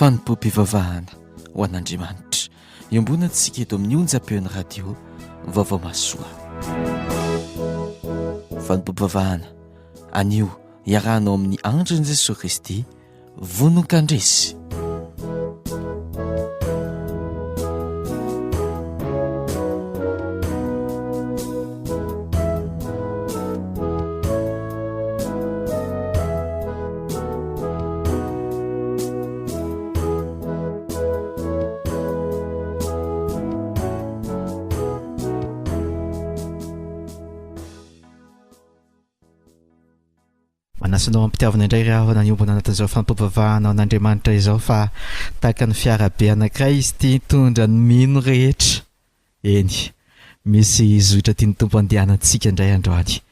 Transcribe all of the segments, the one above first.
Fanompoam-pivavahana ho an'Andriamanitra. Iombonantsika eto amin'ny onjam-peon'ny radio Vaovao Mahasoa. Fanompoam-pivavahana anio iarahanao amin'ny Andrin'i Jesoa Kristy vonon-kandresy. Manasa anao am-pitiavana indray ry havana hiombona anatin'izao fampivavahana an'Andriamanitra izao fa tahaka ny fiarabe anankiray izy ity hitondra ny mino rehetra. Eny, misy zotra tian'ny Tompo andehanantsika indray androany.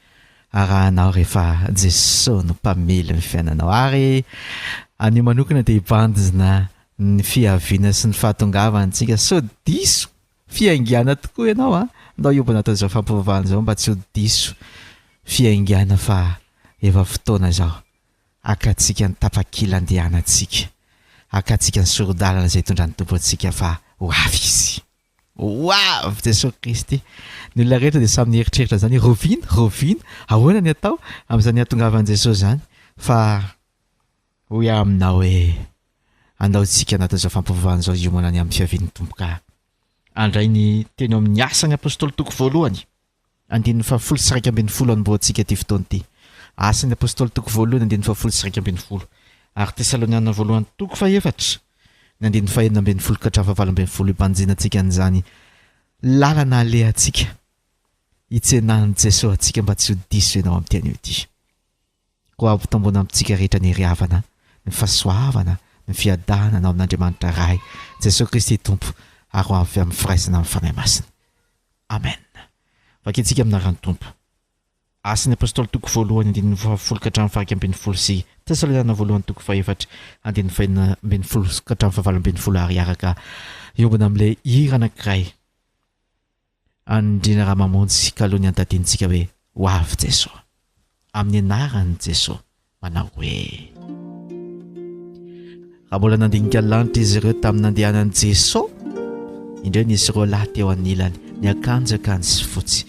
Arahanao rehefa Jesoa no mpamily ny fiainanao. Ary anio manokana dia hibanjina ny fiaviana sy ny fahatongavantsika sao diso fiaingàna tokoa ianao a! Ndao hiombona anatin'izao fampivavahana izao mba tsy ho diso fiaingàna fa efa fotoana izao hakantsika ny tapakila andehanantsika, hakantsika ny sori-dalana izay hitondran'ny Tompo antsika fa ho avy Izy. Ho avy Jesoa Kristy. Ny olona rehetra dia samy nieritreritra izany hoe rahoviana, rahoviana, ahoana ny atao amin'izany hahatongavan'i Jesoa izany fa hoy aho aminao hoe Andao isika anatin'izao fampivavahana izao hiomana ny amin'ny fiavian'ny Tompo ka handray ny teny ao amin'ny Asan'ny Apostoly toko voalohany, andininy fahafolo sy 11 hanombohantsika ity fotoana ity. Asan'ny Apostoly toko voalohany, andininy fahafolo sy 11. Ary Tesaloniana voalohany toko fahefatra, ny andininy fahenina ambin'ny folo ka hatramin'ny fahavalo ambin'ny folo hibanjinantsika an'izany lalana alehantsika hitsenan'i Jesoa antsika mba tsy ho diso ianao amin'ity anio ity. Koa ampitomboina amintsika rehetra ny hery havana, ny fahasoavana, ny fiadanana ao amin'Andriamanitra Ray, Jesoa Kristy Tompo, ary ho avy amin'ny firaisana amin'ny Fanahy Masina. Amen. Vakintsika amin'ny anaran'ny Tompo. Asan'ny Apostoly toko voalohany andininy fahafolo ka hatramin'ny faha-iraika ambin'ny folo sy Tesaloniana voalohany toko fahefatra andininy fahenina ambin'ny folo ka hatramin'ny fahavalo ambin'ny folo ary hiaraka hiombona amin'ilay hira anankiray Andriana Ramamonjy kaloha ny antadintsika hoe ho avy Jesoa. Amin'ny anaran'i Jesoa manao hoe. Raha mbola nandinika lanitra izy ireo tamin'ny nandehanan'i Jesoa, indreo nisy roa lahy teo anilany niakanjo akanjo fotsy,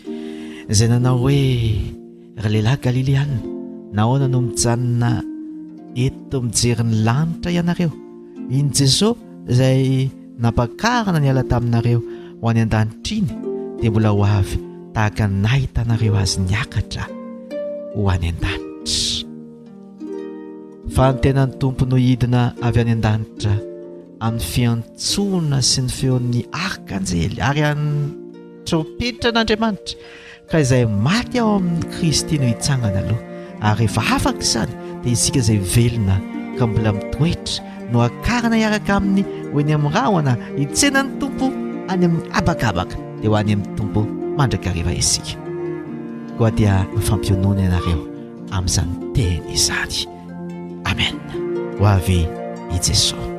izay nanao hoe, Ry lehilahy Galileana, nahoana no mijanona eto mijery ny lanitra ianareo? Iny Jesoa izay nampakarina niala taminareo ho any an-danitra iny dia mbola ho avy tahaka ny nahitanareo azy niakatra ho any an-danitra. Fa ny tenan'ny Tompo no hidina avy any an-danitra amin'ny fiantsoana sy ny feon'ny arkanjely ary an'ny trompetran'Andriamanitra Ka izay maty ao amin'i Kristy no hitsangana aloha, ary rehefa afaka izany, dia isika izay velona ka mbola mitoetra no hakarina hiaraka aminy ho eny amin'ny rahona hitsena ny Tompo any amin'ny habakabaka, dia ho any amin'ny Tompo mandrakariva isika. Koa dia mifampionona ianareo amin'izany teny izany. Amen. Ho avy i Jesoa.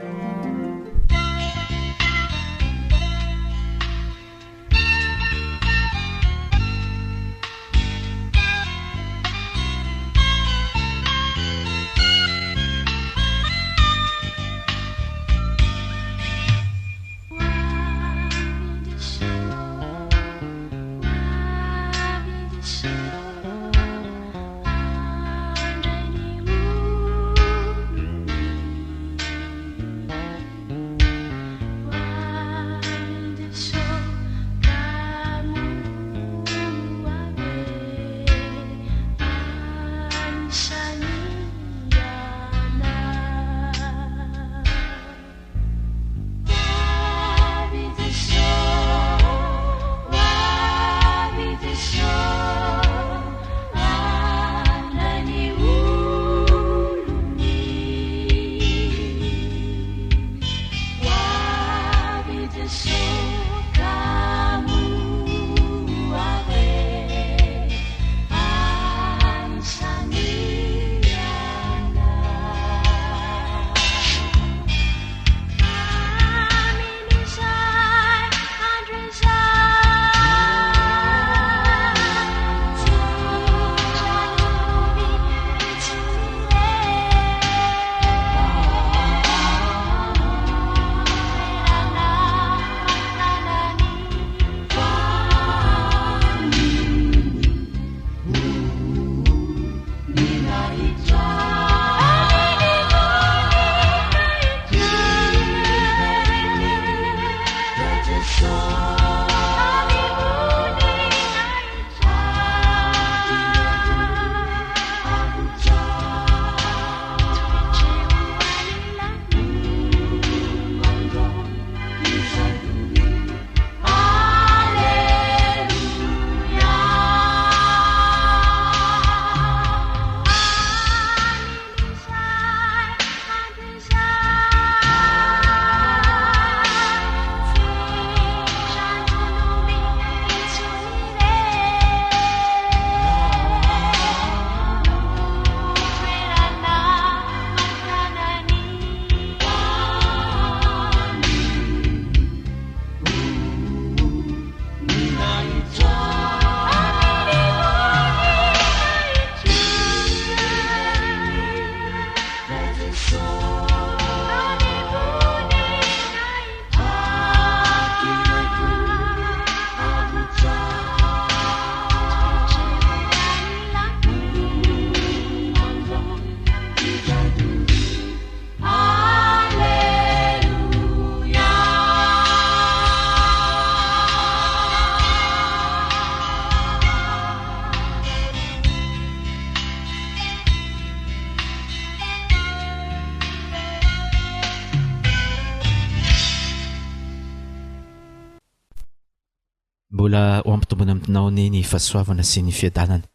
Mbola ho ampitomboina aminao anie ny fahasoavana sy ny fiadanana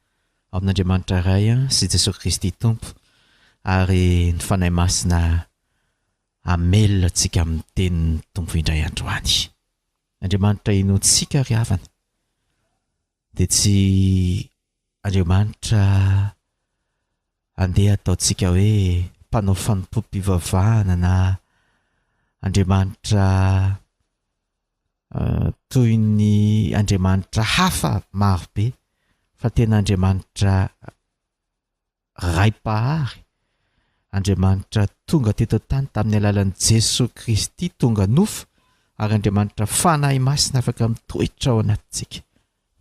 ao amin'Andriamanitra Ray sy Jesosy Kristy Tompo ary ny Fanahy Masina hamelona antsika amin'ny tenin'ny Tompo indray androany. Andriamanitra inoantsika ry havana dia tsy Andriamanitra andeha ataontsika hoe mpanao fanompoam-pivavahana na Andriamanitra toy ny andriamanitra hafa marobe fa tena Andriamanitra Ray Mpahary, Andriamanitra tonga teto an-tany tamin'ny alalan'i Jesoa Kristy tonga nofo ary Andriamanitra Fanahy Masina afaka mitoetra ao anatintsika.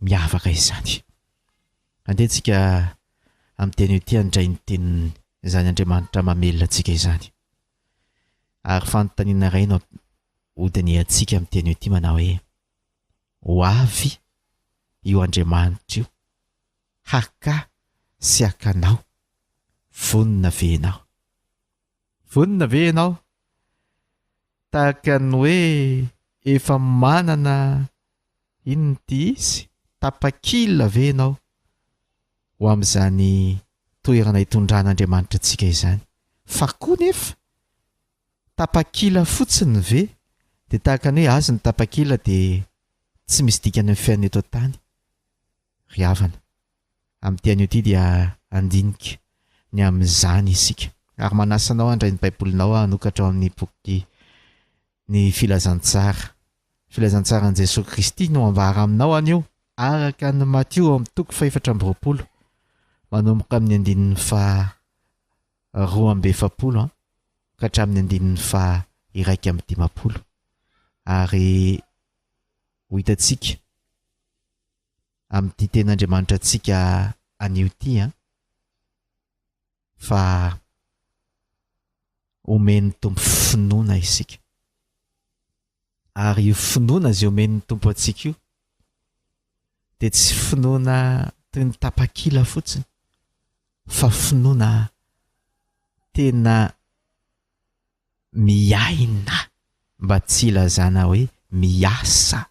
Miavaka izany. Andeha tsika amin'ny teny ity handray ny teniny izany Andriamanitra mamelona antsika izany. Ary fanontaniana iray no hodinihantsika amin'ny teny ity manao hoe, Ho avy io Andriamanitra io haka sy haka anao, vonona ve ianao? Vonona ve ianao? Tahaka ny hoe efa manana inona ity izy? Tapakila ve ianao ho amin'izany toerana hitondran'Andriamanitra antsika izany? Fa koa nefa Tapakila fotsiny ve dia tahaka ny hoe azy ny tapakila dia tsy misy dikany amin'ny fiainana eto an-tany? Ry havana, amin'ity anio ity dia handinika ny amin'izany isika. Ary manasa anao handray ny Baibolinao aho hanokatra ao amin'ny boky ny Filazantsara. Filazantsaran'i Jesoa Kristy no ambara aminao anio, araka an'i Matio ao amin'ny toko fahefatra amby 20, manomboka amin'ny andininy faha 42 ka hatramin'ny andininy faha 51 ary ho hitantsika amin'ity tenin'Andriamanitra antsika anio ity an fa omen'ny Tompo finoana isika Ary io finoana izay omen'ny Tompo antsika io dia tsy finoana toy ny tapakila fotsiny fa finoana tena miaina mba tsy hilazana hoe miasa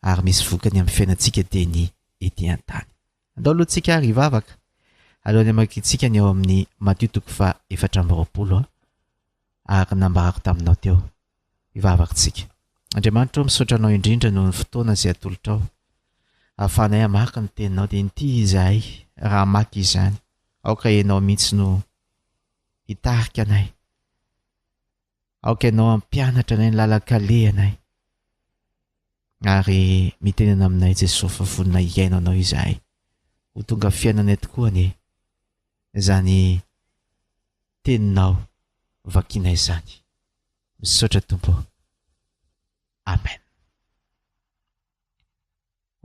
ary misy vokany amin'ny fiainantsika dia ny ety an-tany. Andao aloha tsika ary hivavaka alohan'ny hamakiantsika ny ao amin'ny Matio toko faha 24 ary nambarako taminao teo. Hivavaka tsika. Andriamanitra ô misaotra anao indrindra noho ny fotoana izay atolotrao ahafahanay hamaky ny teninao dia inty izahay raha hamaky izany aoka ianao mihitsy no hitarika anay aoka ianao hampianatra anay ny lalan-kalehanay ary mitenena aminay Jesoa fa vonona hihaino anao izahay ho tonga fiainanay tokoa anie izany teninao vakinay izany. Misaotra Tompo ô. Amen.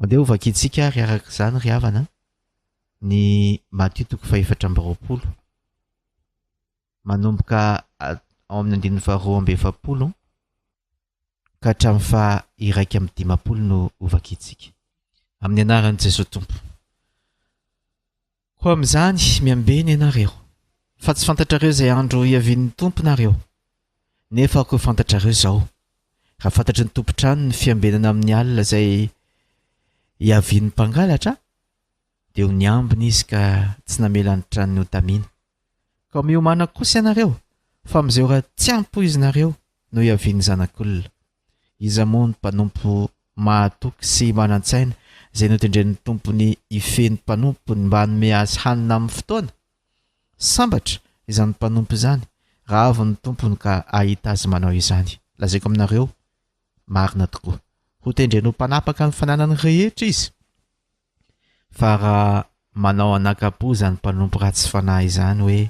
Andeha ho vakintsika ary araka izany ry havana ny Matio toko fahefatra amby 20 manomboka ao amin'ny andininy faha 42 ka hatramin'ny faha 51 no ho vakintsika. Amin'ny anaran'i Jesoa Tompo. Koa amin'izany, miambena ianareo, fa tsy fantatrareo izay andro hiavian'ny Tompo nareo. Nefa aoka ho fantatrareo izao, raha fantatry ny tompon-trano ny fiambenana amin'ny alina izay hiavian'ny mpangalatra, dia ho niambina izy ka tsy namela ny tranony hotamina. Koa miomàna kosa ianareo, fa amin'izay ora tsy ampoizinareo no hiavian'ny Zanak'olona. Iza moa no mpanompo mahatoky sy manan-tsaina izay notendren'ny tompony hifehy ny mpanompony mba hanome azy hanina amin'ny fotoana? Sambatra izany mpanompo izany raha avy ny tompony ka hahita azy manao izany. Lazaiko aminareo marina tokoa, hotendreny ho mpanapaka ny fananany rehetra izy. Fa raha manao anakam-po izany mpanompo ratsy fanahy izany hoe,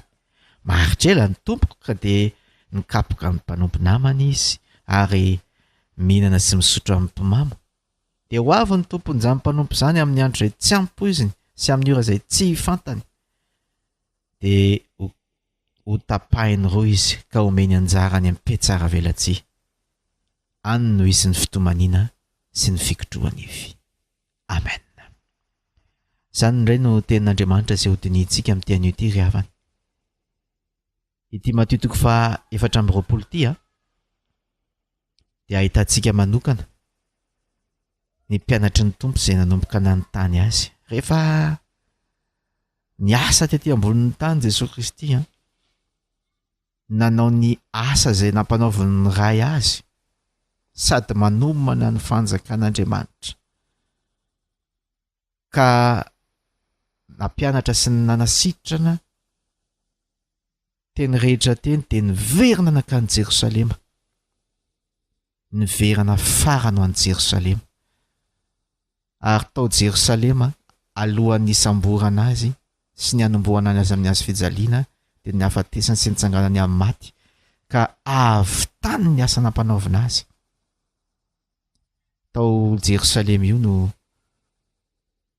Maharitra ela ny tompoko ka dia nikapoka ny mpanompo namany izy ary mihinana sy misotro amin'ny mpimamo, dia ho avy ny tompon'izany mpanompo izany amin'ny andro izay tsy ampoiziny sy amin'ny ora izay tsy fantany, dia ho hotapahiny roa izy ka homeny anjara any am-pihatsaravelatsihy. Any no hisy ny fitomaniana sy ny fikotroha-nify. Amen. Izany indray no tenin'Andriamanitra izay hodinihintsika amin'ity anio ity ry havana. Ity Matio toko faha 24 ity a dia ahitantsika manokana Ny mpianatry ny Tompo izay nanomboka nanontany azy. Rehefa niasa tety ambonin'ny tany Jesoa Kristy an, nanao ny asa izay nampanaovin'ny Ray azy sady manomana ny fanjakan'Andriamanitra ka nampianatra sy nanasitrana teny rehetra teny dia niverina nankany Jerosalema. Niverina farany ho any Jerosalema. Ary tao Jerosalema, alohan'ny hisamborana azy sy ny hanombohana azy amin'ny hazo fijaliana, dia ny nahafatesany sy nitsanganany amin'ny maty, ka hahavitany ny asa nampanaovina azy. Tao Jerosalema io no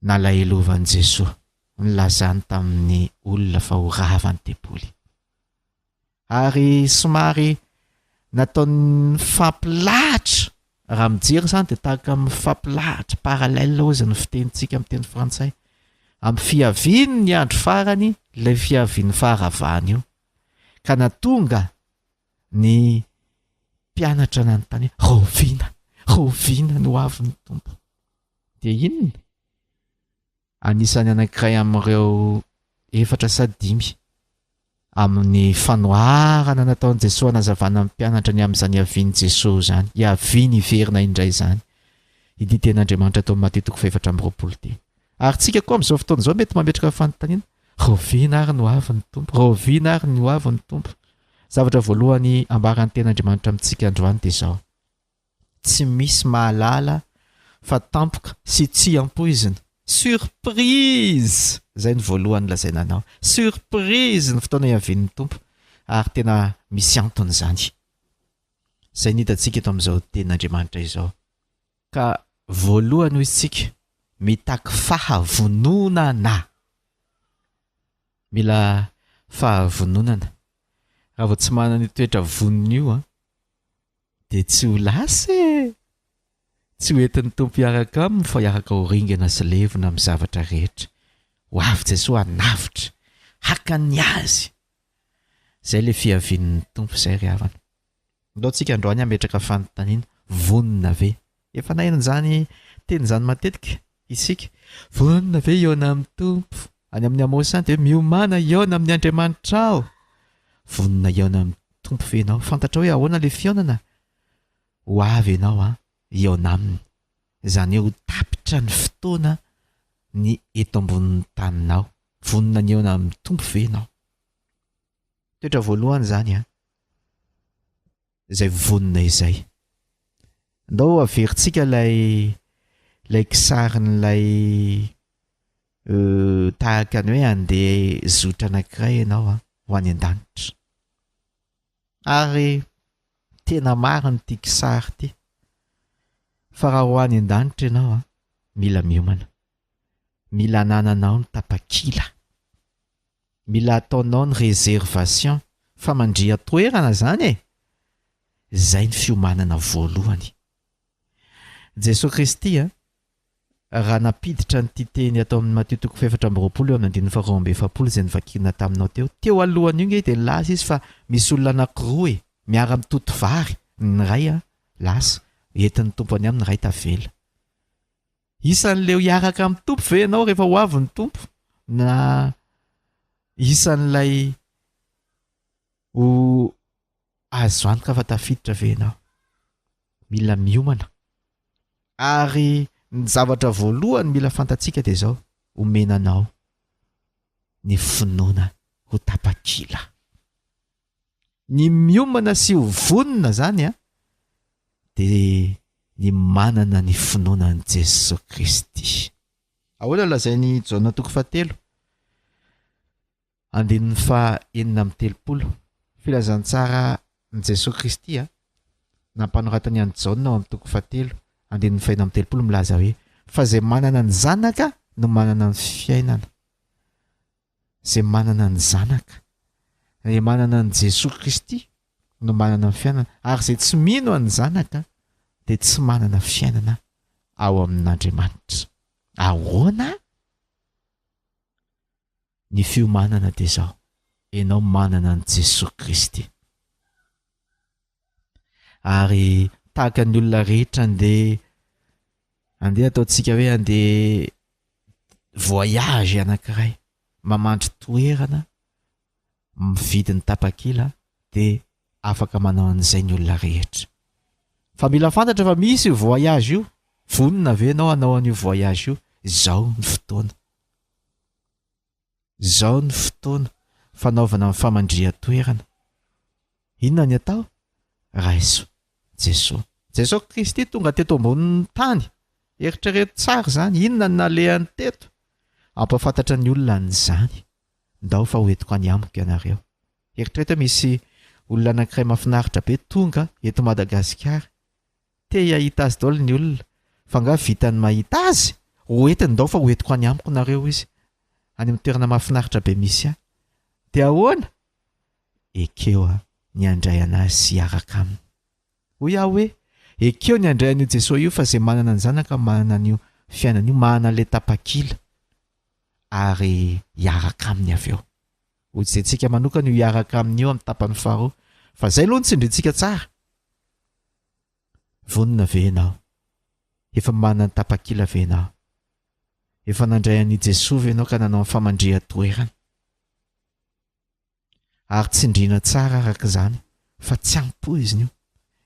nalahelovan'i Jesoa, nilazany tamin'ny olona fa ho rava ny tempoly. Ary somary nataony nifampilahatra, raha mijery izany dia tahaka ny mifampilahatra, parallèle hozy ny fitenintsika amin'ny teny frantsay, amin'ny fiavian'ny andro farany ilay fiavian'ny faharavana io. Ka nahatonga ny mpianatra nanontany hoe rahoviana, rahoviana no ho avy ny Tompo? Dia inona? Anisan'ny anankiray amin'ireo efatra sa dimy amin'ny fanoharana nataon'i Jesoa hanazavana amin'ny mpianatra ny amin'izany hiavian'i Jesoa izany, hiaviany hiverina indray izany, ity tenin'Andriamanitra ato amin'ny Matio toko fahefatra amby 20 ity. Ary tsika koa amin'izao fotoana izao mety mametraka fanontaniana, rahoviana ary no ho avy ny Tompo? Rahoviana ary ny ho avy ny Tompo? Zavatra voalohany ambaran'ny tenin'Andriamanitra amintsika androany dia izao. Tsy misy mahalala fa tampoka sy tsy ampoizina. Surprise! Izay no voalohany lazaina anao. Surprise ny fotoana hiavian'ny Tompo ary tena misy antony izany. Izay no hitantsika eto amin'izao tenin'Andriamanitra izao. Ka voalohany hoy isika, mitaky fahavononana. Mila fahavononana. Raha vao tsy manana io toetra vonona io an, Dia tsy ho lasa e! Tsy ho entin'ny Tompo hiaraka aminy fa hiaraka ho ringana sy levona amin'ny zavatra rehetra. Ho avy Jesoa hanavotra, haka ny azy. Izay ilay fiavian'ny Tompo izay ry havana. Ndao tsika androany hametraka fanontaniana, vonona ve? Efa naheno an'izany teny izany matetika isika. Vonona ve hihaona amin'ny Tompo? Any amin'ny Amosa any dia hoe miomàna hihaona amin'ny Andriamanitrao. Vonona hihaona amin'ny Tompo ve ianao? Fantatrao hoe ahoana ilay fihaonana? Ho avy ianao an, hihaona aminy. Izany hoe ho tapitra ny fotoana ny eto ambonin'ny taninao. Vonona ny hihaona amin'ny Tompo ve ianao? Toetra voalohany izany an. Izay vonona izay. Ndao averintsika ilay ilay kisarin'ilay tahaka ny hoe andeha zotra anankiray ianao an, ho any an-danitra. Ary tena marina ity kisary ity fa raha ho any an-danitra ianao an, mila miomana. Mila anananao ny tapakila. Mila ataonao ny réservation, famandrihan-toerana zany e! Zay ny fiomanana voalohany. Jesoa Kristy a, raha nampiditra an'ity teny ato amin'ny Matio toko fahefatra amby 20 eo amin'ny andininy faharoa amby 40 izay novakiana taminao teo, teo alohan'io nge dia nilaza izy fa misy olona anankiroa e, miara-mitoto vary, ny iray a, lasa, entin'ny Tompo any aminy ny iray tavela. Isan'ilay hiaraka amin'ny Tompo ve ianao rehefa ho avy ny Tompo? Na isan'ilay ho azo antoka fa tafiditra ve ianao? Mila miomana. Ary ny zavatra voalohany mila fantatsika dia izao, omena anao ny finoana ho tapakila. Ny miomana sy ho vonona zany an, dia ny manana ny finoana an'i Jesoa Kristy. Ahoana no lazain'i Jaona toko fahatelo, andininy faha 36, filazantsara an'i Jesoa Kristy an, nampanoratany an'i Jaona ao amin'ny toko fahatelo, andininy faha 36 milaza hoe, fa izay manana ny Zanaka no manana ny fiainana. Izay manana ny Zanaka, izay manana an'i Jesoa Kristy no manana ny fiainana, ary izay tsy mino an'ny Zanaka dia tsy manana fiainana ao amin'Andriamanitra. Ahoana? Ny fiomanana dia izao, ianao manana an'i Jesoa Kristy. Ary tahaka ny olona rehetra andeha. Andeha ataontsika hoe andeha voyage anankiray, mamandry toerana, mividy ny tapakila dia afaka manao an'izay ny olona rehetra. Fa mila fantatra fa misy io voyage io, vonona ve ianao hanao an'io voyage io? Izao ny fotoana. Izao ny fotoana fanaovana ny famandrihan-toerana. Inona ny atao? Raiso Jesoa. Jesoa Kristy tonga teto ambonin'ny tany. Eritrereto tsara izany. Inona no nalehany teto? Hampahafantatra ny olona an'izany. Ndao fa hoentiko any amiko ianareo. Eritrereto hoe misy olona anankiray mahafinaritra be tonga eto Madagasikara. Te hahita azy daholo ny olona. Fa angaha vitan'ny mahita azy? Hoentiny, ndao fa hoentiko any amiko nareo izy. Any amin'ny toerana mahafinaritra be misy ahy. Dia ahoana? Ekeo aho ny handray an'azy sy hiaraka aminy. Hoy aho hoe, Ekeo ny handray an'io Jesoa io fa izay manana ny Zanaka manana an'io fiainana io, manana an'ilay tapakila ary hiaraka aminy avy eo. Hojerentsika manokana io hiaraka aminy io amin'ny tapany faharoa. Fa izay aloha no tsindrintsika tsara. Vonona ve ianao? Efa manana ny tapakila ve ianao? Efa nandray an'i Jesoa ve ianao ka nanao ny famandrihan-toerana? Ary tsindriana tsara araka izany fa tsy ampoizina io.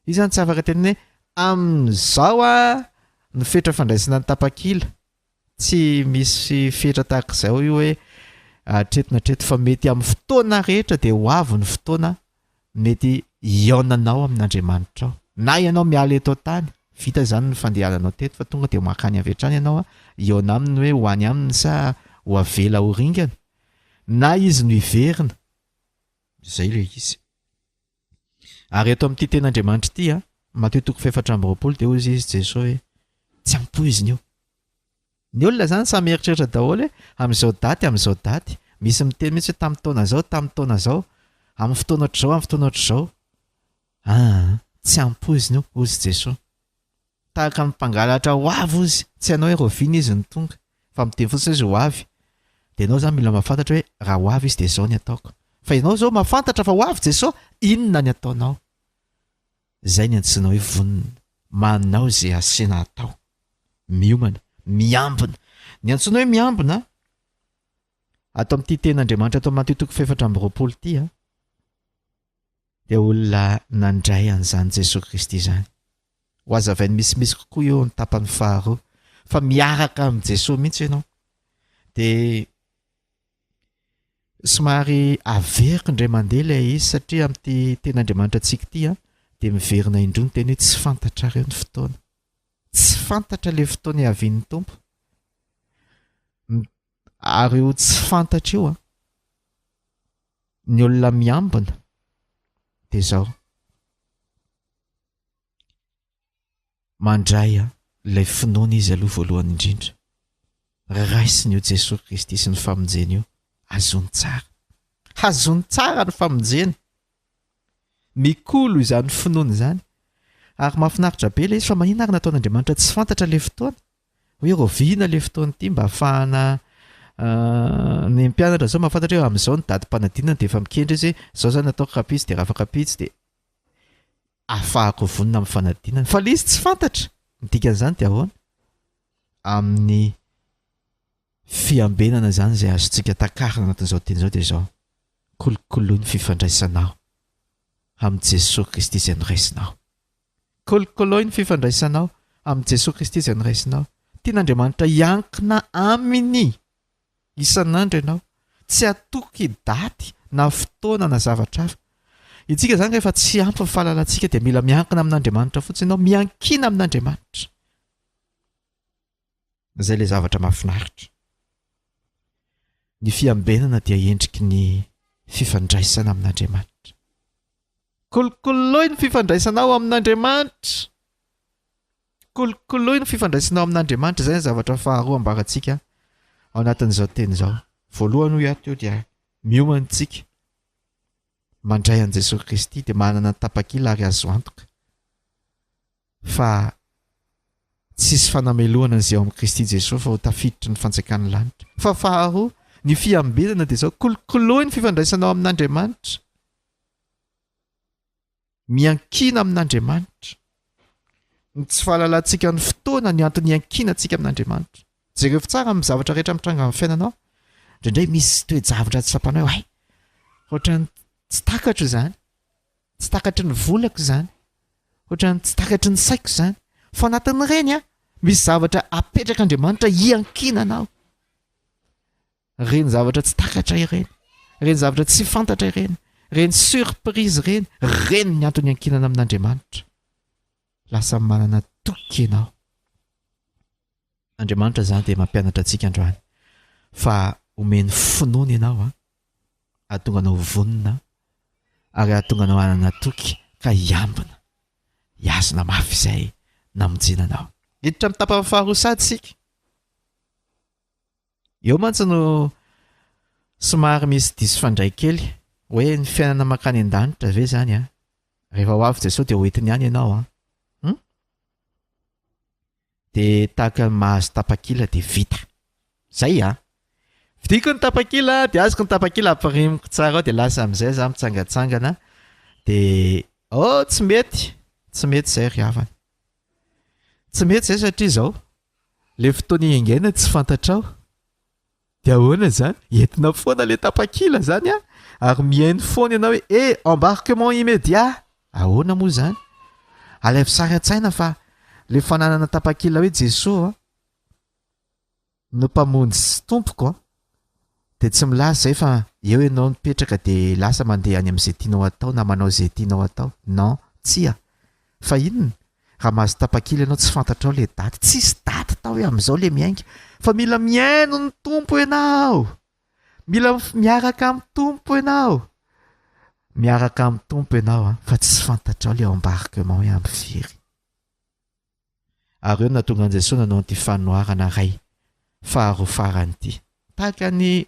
Io izany tsy afaka tenenina hoe amin'izao a ny fetra fandraisana ny tapakila. Tsy misy fetra tahaka izao io hoe hatreto na hatreto fa mety amin'ny fotoana rehetra dia ho avy ny fotoana mety hihaonanao amin'Andriamanitrao. Na ianao miala eto an-tany, vita izany ny fandehananao teto fa tonga dia mankany avy hatrany ianao hihaona aminy hoe ho any aminy sa ho avela ho ringana. Na izy no hiverina. Izay ilay izy. Ary eto amin'ity tenin'Andriamanitra ity, an, Matio toko fahefatra amby 20 dia hoy izy Jesoa hoe tsy ampoizina io. Ny olona izany samy mieritreritra daholo hoe amin'izao daty, amin'izao daty. Misy miteny mihitsy hoe tamin'ny taona izao, tamin'ny taona izao, amin'ny fotoana ohatr'izao, amin'ny fotoana ohatr'izao. Aa, tsy ampoizina io, hoy izy Jesoa. Tahaka ny mpangalatra ho avy hozy, tsy hainao hoe rahoviana izy no tonga, fa miteny fotsiny izy ho avy. Dia ianao izany mila mahafantatra hoe raha ho avy izy dia izao ny ataoko. Fa ianao izao mahafantatra fa ho avy Jesoa, inona ny ataonao? Izay ny antsoina hoe vonona, manao izay asaina atao. Miomana, miambina. Ny antsoina hoe miambina, ato amin'ity tenin'Andriamanitra ato amin'ny Matio toko fahefatra amby 20 ity, dia olona nandray an'izany Jesoa Kristy izany. Ho hazavainy misimisy kokoa eo ny tapany faharoa fa miaraka amin'i Jesoa mihitsy ianao. Dia somary averiko indray mandeha ilay izy satria amin'ity tenin'Andriamanitra antsika ity dia miverina indroa ny teny hoe tsy fantatrareo ny fotoana. Tsy fantatra ilay fotoana hiavian'ny Tompo. Ary io tsy fantatra io an, ny olona miambina dia izao, mandray an ilay finoana izy aloha voalohany indrindra, raisiny io Jesoa Kristy sy ny famonjeny io, azony tsara, hazony tsara ny famonjeny, mikolo izany finoana izany, ary mahafinaritra be ilay izy fa maninona ary nataon'Andriamanitra tsy fantatra ilay fotoana? Hoe rahoviana ilay fotoana ity mba ahafahana ny mpianatra zao mahafantatra hoe amin'izao ny datim-panadinana dia efa mikendry izy hoe zao zany ataoko rahampitso dia raha afaka ampitso dia ahafahako vonona amin'ny fanadinana. Fa ilay izy tsy fantatra. Ny dikan'izany dia ahoana? Amin'ny fiambenana izany izay azontsika takarina anatin'izao teny izao dia izao, kolokoloy ny fifandraisanao amin'i Jesoa Kristy izay noraisinao. Kolokoloy ny fifandraisanao amin'i Jesoa Kristy izay noraisinao. Tian'Andriamanitra hiankina Aminy isan'andro ianao. Tsy hatoky daty na fotoana na zavatra hafa. Isika izany rehefa tsy ampy ny fahalalantsika dia mila miankina amin'Andriamanitra fotsiny ianao, miankina amin'Andriamanitra. Izay ilay zavatra mahafinaritra. Ny fiambenana dia endriky ny fifandraisana amin'Andriamanitra. Kolokoloy ny fifandraisanao amin'Andriamanitra. Kolokoloy ny fifandraisanao amin'Andriamanitra. Izay ny zavatra faharoa ambarantsika ao anatin'izao teny izao. Voalohany hoy aho teo dia miomana isika mandray an'i Jesoa Kristy dia manana ny tapakila ary azo antoka fa tsy hisy fanamelohana izay ao amin'i Kristy Jesoa fa ho tafiditry ny fanjakan'ny lanitra. Fa faharoa, ny fiambenana dia izao, kolokoloy ny fifandraisanao amin'Andriamanitra. Miankina amin'Andriamanitra. Ny tsy fahalalantsika ny fotoana ny antony iankinantsika amin'Andriamanitra. Jereo tsara amin'ny zavatra rehetra mitranga amin'ny fiainanao. Indraindray misy toe-javatra tsy tsapanao hoe hay, ohatran'ny tsy takatro izany, tsy takatry ny volako izany, ohatran'ny tsy takatry ny saiko izany. Fa anatin'ireny an, misy zavatra apetrak'Andriamanitra hiankinanao. Ireny zavatra tsy takatra ireny, ireny zavatra tsy fantatra ireny, ireny surprise ireny, ireny ny antony iankinana amin'Andriamanitra. Lasa manana toky ianao. Andriamanitra izany dia mampianatra antsika androany fa omeny finoana ianao an, hahatonga anao ho vonona ary hahatonga anao hanana toky ka hiambina, hihazona mafy izay namonjena anao. Hiditra amin'ny tapany faharoa sady isika. Eo mantsy no somary misy diso fandray kely hoe ny fiainana mankany an-danitra ve izany an? Rehefa ho avy Jesoa dia ho entiny any ianao an? Hum? Dia tahaka ny mahazo tapakila dia vita. Zay an! Vidiko ny tapakila dia azoko ny tapakila ampirimiko tsara ao dia lasa amin'izay za mitsangatsangana dia oh tsy mety, tsy mety izay ry havana. Tsy mety izay satria izao, Le fotoana hiaingaina tsy fantatrao. Dia ahoana izany? Entina foana le tapakila izany an! Ary mihaino foana ianao hoe eh embarquement immédiat! Ahoana moa izany? Alaivo sary an-tsaina fa le fananana tapakila hoe Jesoa an, no Mpamonjy sy Tompoko an, dia tsy milaza izay fa eo ianao mipetraka dia lasa mandeha any amin'izay tianao atao na manao izay tianao atao. Non, tsia. Fa inona? Raha mahazo tapakila ianao tsy fantatrao ilay daty. Tsisy daty tao hoe amin'izao ilay miainga. Fa mila mihaino ny Tompo ianao. Mila miaraka amin'ny Tompo ianao. Miaraka amin'ny Tompo ianao an, fa tsy fantatrao ilay embarquement hoe amin'ny firy. Ary eo no nahatonga an'i Jesoa nanao an'ity fanoharana iray faharoa farany ity. Tahaka ny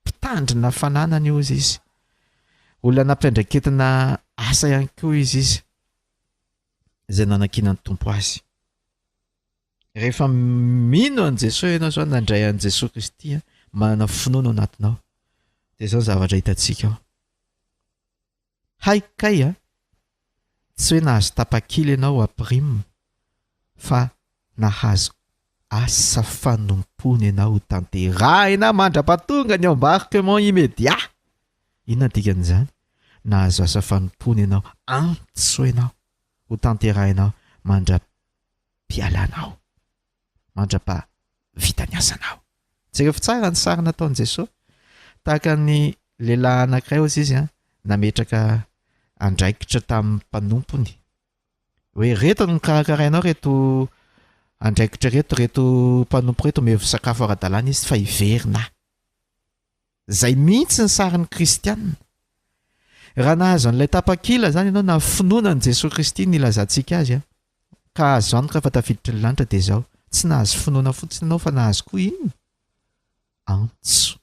mpitandrina fananany hozy izy. Olona nampiandraiketina asa ihany koa izy izy, izay nanankinan'ny Tompo azy. Rehefa mino an'i Jesoa ianao izao, nandray an'i Jesoa Kristy, manana finoana ao anatinao, dia izao ny zavatra hitantsika ao. Hay kay a! Tsy hoe nahazo tapakila ianao à prime fa nahazo asa fanompoana ianao ho tanterahina mandra-pahatonga ny embarquement immédiat! Inona ny dikan'izany? Nahazo asa fanompoana ianao, antso ianao ho tanterahinao mandra-pialanao. mandra-paha vita ny asanao. Jerevo tsara ny sary nataon'i Jesoa. Tahaka ny lehilahy anankiray hozy izy an, nametraka andraikitra tamin'ny mpanompony. Hoe reto no karakarainao reto andraikitra reto, reto mpanompo reto omevo sakafo ara-dalàna izy fa hiverina aho. Zay mihitsy ny sarin'ny kristianina. Raha nahazo an'ilay tapakila zany ianao na finoana an'i Jesoa Kristy no ilazantsika azy an, ka azo antoka fa tafiditry ny lanitra dia izao, tsy nahazo finoana fotsiny ianao fa nahazo koa inona? Antso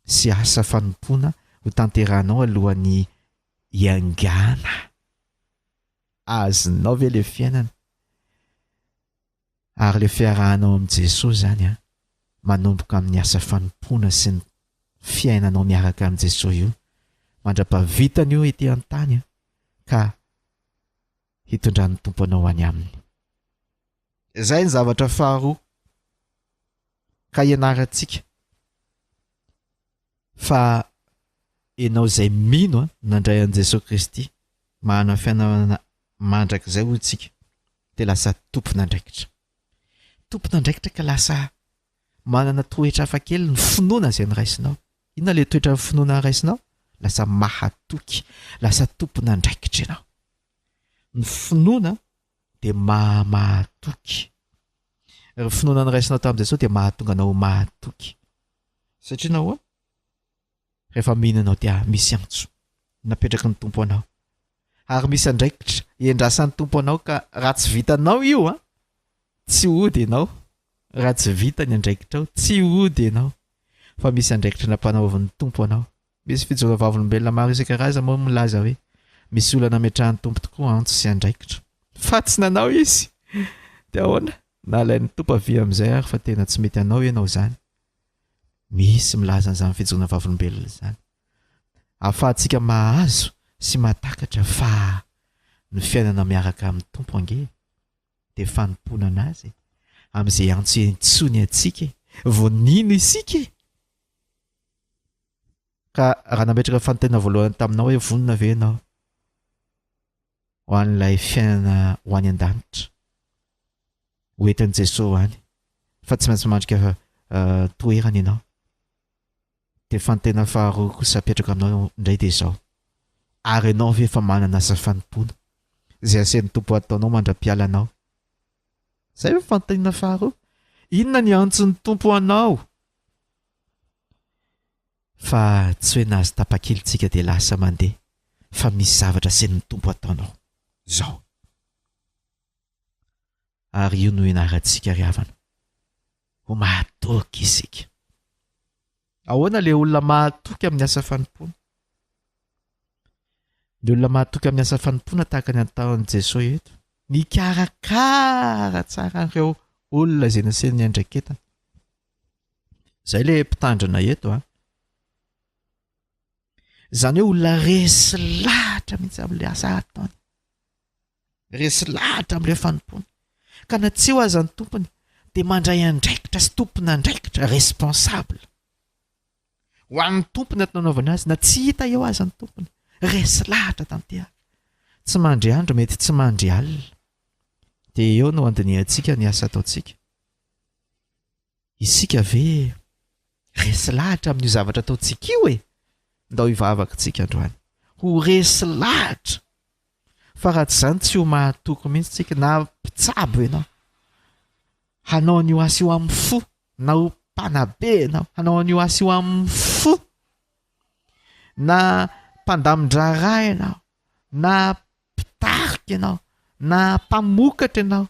sy asa fanompoana ho tanterahanao alohan'ny hiangana. Azonao ve ilay fiainana? Ary le fiarahanao amin'i Jesoa zany an, manomboka amin'ny asa fanompoana sy ny fiainanao miaraka amin'i Jesoa io, mandra-pahavitany io ety an-tany an, ka hitondran'ny Tompo anao any Aminy. Izay ny zavatra faharoa ka ianarantsika fa ianao izay mino an, nandray an'i Jesoa Kristy, manana fiainana mandrakizay hoy tsika, dia lasa tompon'andraikitra. Tompon'andraikitra ka lasa manana toetra hafa kely ny finoana izay noraisinao. Inona ilay toetra finoana raisinao? Lasa mahatoky, lasa tompon'andraikitra ianao. Ny finoana dia maha-mahatoky. Ny finoana noraisinao tamin'i Jesoa dia mahatonga anao ho mahatoky. Satria nahoana? Rehefa mino ianao dia misy antso napetraky ny Tompo anao. Ary misy andraikitra iandrasan'ny Tompo anao ka raha tsy vitanao io an, tsy hody ianao. Raha tsy vita ny andraikitrao, tsy hody ianao. Fa misy andraikitra nampanaovin'ny Tompo anao. Misy fijoroana vavolombelona maro isan-karazany moa milaza hoe misy olona nametrahan'ny Tompo tokoa antso sy andraikitra. Fa tsy nanao izy! Dia ahoana? Nalain'ny Tompo avy amin'izay ary fa tena tsy mety hanao ianao izany. Misy milaza an'izany fijoroana vavolombelona izany. Ahafahantsika mahazo sy mahatakatra fa ny fiainana miaraka amin'ny Tompo ange. Dia fanompoana an'Azy e! Amin'izay antso iantsoany antsika e! Vao nino isika e! Ka raha nametraka fanontaniana voalohany taminao hoe vonona ve ianao ho an'ilay fiainana ho any an-danitra, ho entin'i Jesoa any, fa tsy maintsy mandrika toerana ianao. Dia fanontaniana faharoa kosa apetrako aminao indray dia izao, ary ianao ve efa manana asa fanompoana izay asain'ny Tompo hataonao mandra-pialanao? Izay ve fanontaniana faharoa? Inona ny antson'ny Tompo anao? Fa tsy hoe nahazo tapakila tsika dia lasa mandeha fa misy zavatra asain'ny Tompo ataonao. Izao. Ary io no ianarantsika ry havana. Ho mahatoky isika. Ahoana ilay olona mahatoky amin'ny asa fanompoana? Ny olona mahatoky amin'ny asa fanompoana tahaka ny ataon'i Jesoa eto. Mikarakara tsara an'ireo olona izay nasiany niandraiketana. Izay ilay mpitandrina eto an. Izany hoe olona resy lahatra mihitsy amin'ilay asa ataony. Resy lahatra amin'ilay fanompoana. Ka na tsy eo aza ny tompony dia mandray andraikitra sy tompon'andraikitra, responsable. Ho an'ny tompony ato nanaovany azy, na tsy hita eo aza ny tompony. Resy lahatra tanteraka. Tsy mandry andro, mety tsy mandry alina. Dia eo no andinihantsika ny asa ataontsika. Isika ve resy lahatra amin'io zavatra ataontsika io e? Ndao hivavaka tsika androany. Ho resy lahatra. Fa raha tsy izany tsy ho mahatoky mihitsy tsika na mpitsabo ianao. Hanao an'io asa io amin'ny fo na ho mpanabe ianao. Hanao an'io asa io amin'ny fo. Na mpandamin-draharaha ianao na mpitarika ianao, na mpamokatra ianao,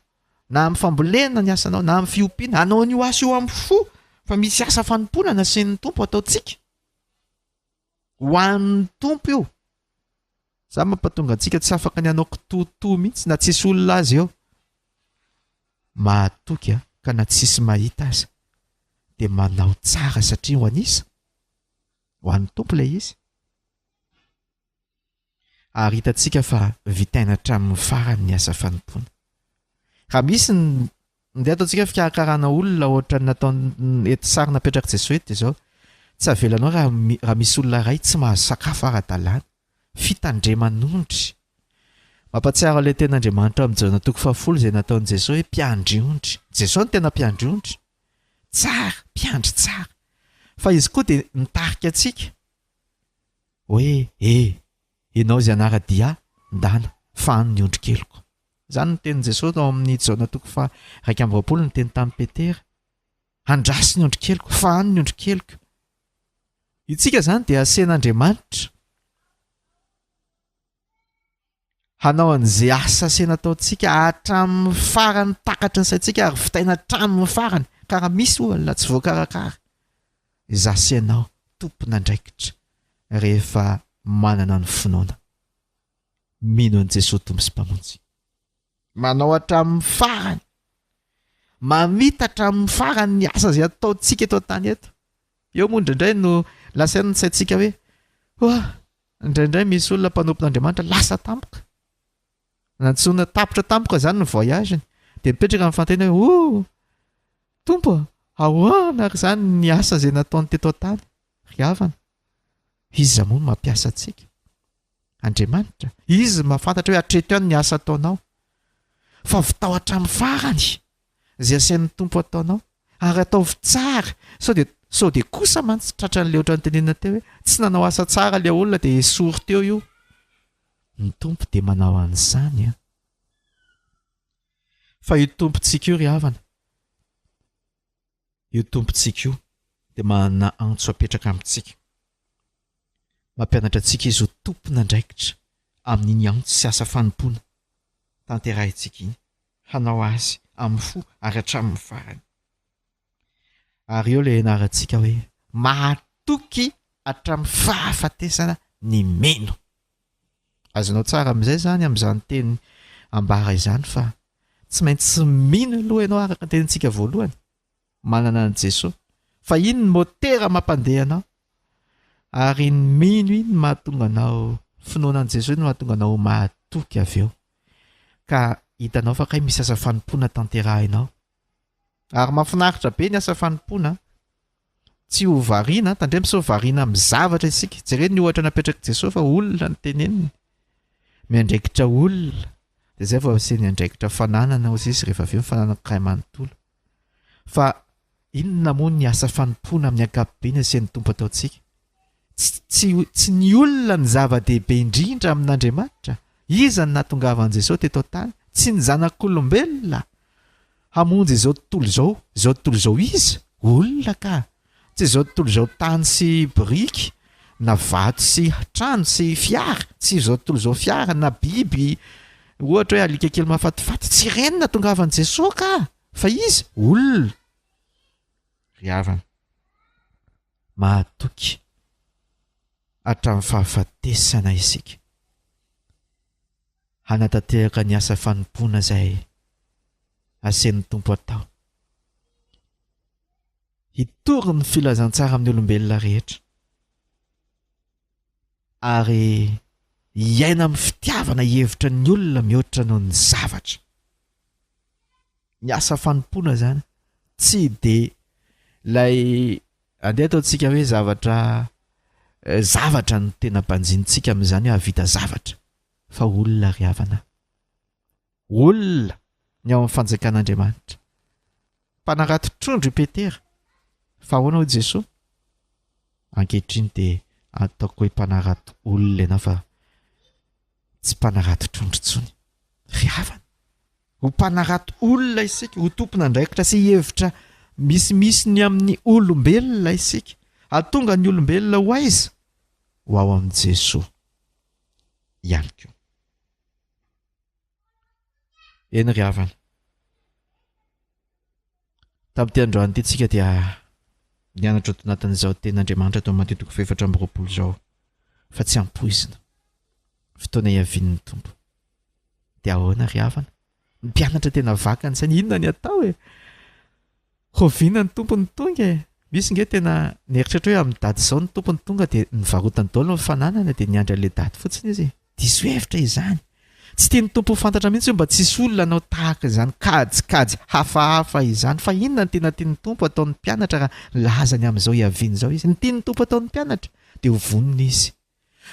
na amin'ny fambolena ny asanao, na amin'ny fiompiana, hanao an'io asa io amin'ny fo, fa misy asa fanompoana nasian'ny Tompo ataontsika. Ho an'ny Tompo io. Izany mampatonga antsika tsy afaka ny hanao kitoatoa mihitsy na tsisy olona aza eo. Mahatoky a, ka na tsisy mahita aza dia manao tsara satria ho an'iza? Ho an'ny Tompo ilay izy. Ary hitantsika fa vitaina hatramin'ny farany ny asa fanompoana. Raha misy ny ndeha ataontsika fikarakarana olona ohatran'ny nataon'ny eto sary napetrak'i Jesoa eto dia izao, tsy avelanao raha raha misy olona iray tsy mahazo sakafo ara-dalàna. Fitandreman'ondry. Mampahatsiaro ilay tenin'Andriamanitra ao amin'ny Jaona toko fahafolo izay nataon'i Jesoa hoe mpiandry ondry. Jesoa no tena mpiandry ondry. Tsara, mpiandry tsara. Fa izy koa dia nitarika antsika. Hoe e! Ianao izay hanara-dia ahy, ndana, fahano ny ondry keliko. Izany no tenin'i Jesosy tao amin'ny Jaona toko faha 21 niteny tamin'i Petera. Andraso ny ondry keliko, fahano ny ondry keliko. Itsika izany dia asen'Andriamanitra. Hanao an'izay asa asaina ataontsika hatramin'ny farany takatry ny saintsika ary vitaina hatramin'ny farany ka raha misy olona tsy voakarakara, izaho sy ianao tompon'andraikitra rehefa manana ny finoana mino an'i Jesoa Tompo sy Mpamonjy. Manao hatramin'ny farany, mamita hatramin'ny farany ny asa izay ataontsika eto an-tany eto. Eo moa indraindray no lasa ihany ny saintsika hoe, hoa, indraindray misy olona mpanompon'Andriamanitra lasa tampoka. Nantsoina tapitra tampoka izany ny voyage-ny. Dia mipetraka ny fanontaniana hoe, oh, Tompo, ahoana ary izany ny asa izay nataony teto an-tany? Ry havana, iza moa no mampiasa antsika? Andriamanitra. Izy no mahafantatra hoe hatreto ihany ny asa ataonao. Fa vitao hatramin'ny farany izay asain'ny Tompo ataonao. Ary ataovy tsara. Sao dia sao dia kosa mantsy tratran'ilay ohatran'ny tenenina teo hoe tsy nanao asa tsara ilay olona dia esory teo io. Ny Tompo dia manao an'izany an. Fa io Tompontsika io ry havana, io Tompontsika io dia manana antso apetraka amintsika. Mampianatra antsika izy ho tompon'andraikitra amin'iny antso sy asa fanompoana tanterahintsika iny, hanao azy amin'ny fo ary hatramin'ny farany. Ary eo ilay ianarantsika hoe mahatoky hatramin'ny fahafatesana ny mino. Azonao tsara amin'izay izany amin'izany teny ambara izany fa tsy maintsy mino aloha ianao araka ny tenintsika voalohany, manana an'i Jesoa. Fa iny ny motera mampandeha anao. Ary iny mino iny no mahatonga anao, finoana an'i Jesoa iny no mahatonga anao ho mahatoky avy eo. Ka. hitanao fa kay misy asa fanompoana tanterahinao. Ary mahafinaritra be ny asa fanompoana an! Tsy ho variana, tandremo sao variana amin'ny zavatra isika. Jereo ny ohatra napetrak'i Jesoa fa olona no teneniny. Miandraikitra olona. Dia izay vao asiany andraikitra fananana hozy izy rehefa avy eo ny fananako iray manontolo. Fa inona moa ny asa fanompoana amin'ny ankapobeny asian'ny Tompo ataontsika? Tsy, tsy, tsy ny olona no zava-dehibe indrindra amin'Andriamanitra. Iza no nahatongavan'i Jesoa teto an-tany? Tsy ny zanak'olombelona hamonjy izao tontolo izao. Izao tontolo izao iza? Olona ka! Tsy izao tontolo izao tany sy biriky, na vato sy trano sy fiara, tsy izao tontolo izao fiara na biby, ohatra hoe alika kely mahafatifaty, tsy ireny no nahatongavan'i Jesoa ka! Fa iza? Olona. Ry havana. Mahatoky hatramin'ny fahafatesana isika hanatanteraka ny asa fanompoana izay asen'ny Tompo atao. Hitory ny filazantsara amin'ny olombelona rehetra ary hiaina amin'ny fitiavana hihevitra ny olona mihoatra noho ny zavatra. Ny asa fanompoana izany tsy dia ilay andeha ataontsika hoe zavatra zavatra no tena banjinintsika amin'izany hoe hahavita zavatra fa olona ry havana. Olona ny ao amin'ny fanjakan'Andriamanitra. Mpanarato trondro i Petera. Fa ahoana hoy Jesoa? Ankehitriny dia ataoko hoe mpanarato olona ianao fa tsy mpanarato trondro intsony. Ry havana, ho mpanarato olona isika, ho tompon'andraikitra sy hihevitra misimisy ny amin'ny olombelona isika. Hahatonga ny olombelona ho aiza? Ho ao amin'i Jesoa ihany koa. Eny ry havana. Tamin'ity androany ity tsika dia nianatra ato anatin'izao tenin'Andriamanitra ato Matio toko fahefatra amby 24 izao fa tsy ampoizina fotoana hiavian'ny Tompo. Dia ahoana ry havana? Ny mpianatra tena vaka ny sainy, inona ny atao e? Rahoviana ny Tompo no tonga e? Misy nge tena nieritreritra hoe amin'ny daty izao ny Tompo no tonga dia nivarotany daholo ny fananana dia niandry an'ilay daty fotsiny izy e. Diso hevitra izany. Tsy tian'ny Tompo ho fantatra mihitsy hoe mba tsisy olona hanao tahaka izany kajikajy hafahafa izany. Fa inona no tena tian'ny Tompo hataon'ny mpianatra raha nilaza ny amin'izao hiaviany izao Izy? Ny tian'ny Tompo hataon'ny mpianatra dia ho vonona izy.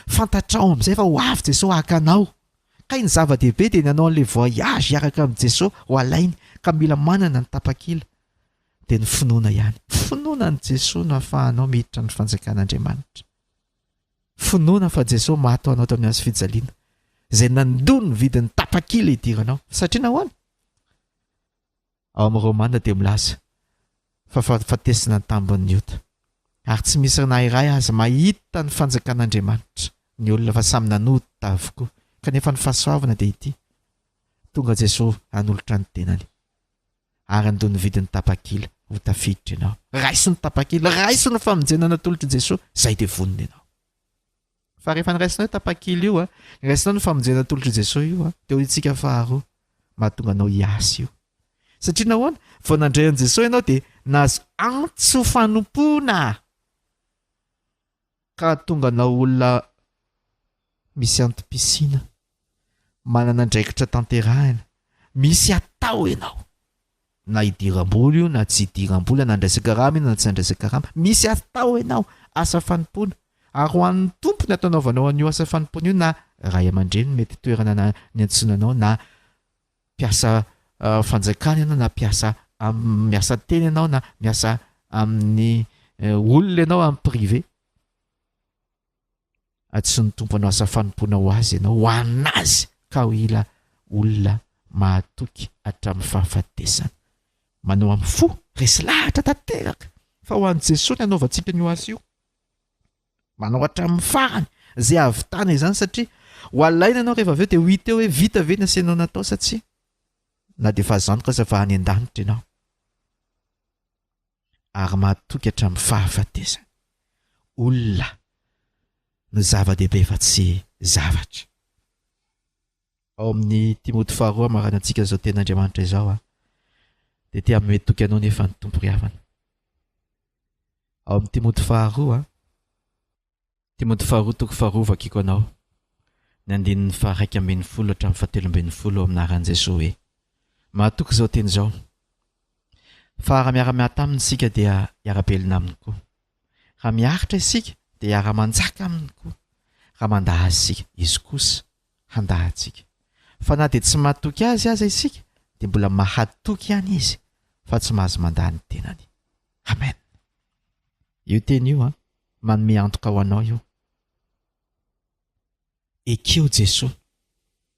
Fantatrao amin'izay fa ho avy Jesosy haka anao. Kay ny zava-dehibe dia ny hanao an'ilay voyage hiaraka amin'i Jesosy ho alainy ka mila manana ny tapakila dia ny finoana ihany. Finoana an'i Jesosy no ahafahanao miditra ny fanjakan'Andriamanitra. Finoana fa Jesosy maty ho anao teo amin'ny hazo fijaliana izay nandoa ny vidin'ny tapakila hidiranao. Satria nahoana? Ao amin'ny Romana dia milaza fa fahafatesana ny tambin'ny ota. Ary tsy misy na iray aza mahita ny fanjakan'Andriamanitra ny olona fa samy nanota avokoa. Kanefa ny fahasoavana dia ity, tonga Jesoa hanolotra ny tenany ary handoa ny vidin'ny tapakila ho tafiditra ianao. Raiso ny tapakila, raiso ny famonjena natolotr'i Jesoa, izay dia vonona ianao. Fa rehefa niraisinao io tapakila io, niraisinao ny famonjena atolotr'i Jesoa io, dia hoy isika faharoa, mahatonga anao hiasa io. Satria nahoana? Vao nandray an'i Jesoa ianao dia nahazo antso fanompoana ka hahatonga anao olona misy antom-pisiana, manana andraikitra tanterahina, misy atao ianao. Na idiram-bola io na tsy idiram-bola, na andraisan-karama io na tsy andraisan-karama, misy atao ianao, asa fanompoana. Ary ho an'ny Tompo ny atanaovanao an'io asa fanompoana io na ray aman-dreny mety toerana niantsoana anao na mpiasa fanjakana ianao na mpiasa miasa tena ianao na miasa amin'ny olona ianao amin'ny privé. Antsoin'ny Tompo hanao asa fanompoana ho Azy ianao, ho an'Azy, ka ho hila olona mahatoky hatramin'ny fahafatesana. Manao amin'ny fo, resy lahatra tanteraka fa ho an'i Jesoa ny hanaovantsika an'io asa io. Manao hatramin'ny farany izay hahavitana izany satria ho alaina ianao rehefa avy eo dia ho hita eo hoe vita ve ny asainao natao sa tsia. Na dia efa azo antoka aza fa any an-danitra ianao. Ary mahatoky hatramin'ny fahafatesana. Olona no zava-dehibe fa tsy zavatra. Ao amin'ny Timoty faharoa hamaranantsika izao tenin'Andriamanitra izao dia te hanome toky anao nefa ny Tompo ry havana. Ao amin'ny Timoty faharoa, Timoty faharoa toko faharoa vakiko anao ny andininy faha-11 hatramin'ny faha-13 ao amin'ny anaran'i Jesoa hoe. Mahatoky izao teny izao, fa raha miara-miaty aminy isika dia hiara-belona aminy koa. Raha miaritra isika dia hiara-manjaka aminy koa. Raha mandà azy isika, izy kosa handà antsika. Fa na dia tsy matoky azy aza isika dia mbola mahatoky ihany izy fa tsy mahazo mandà ny tenany. Amen. Io teny io an, manome antoka ho anao io. Ekeo Jesoa.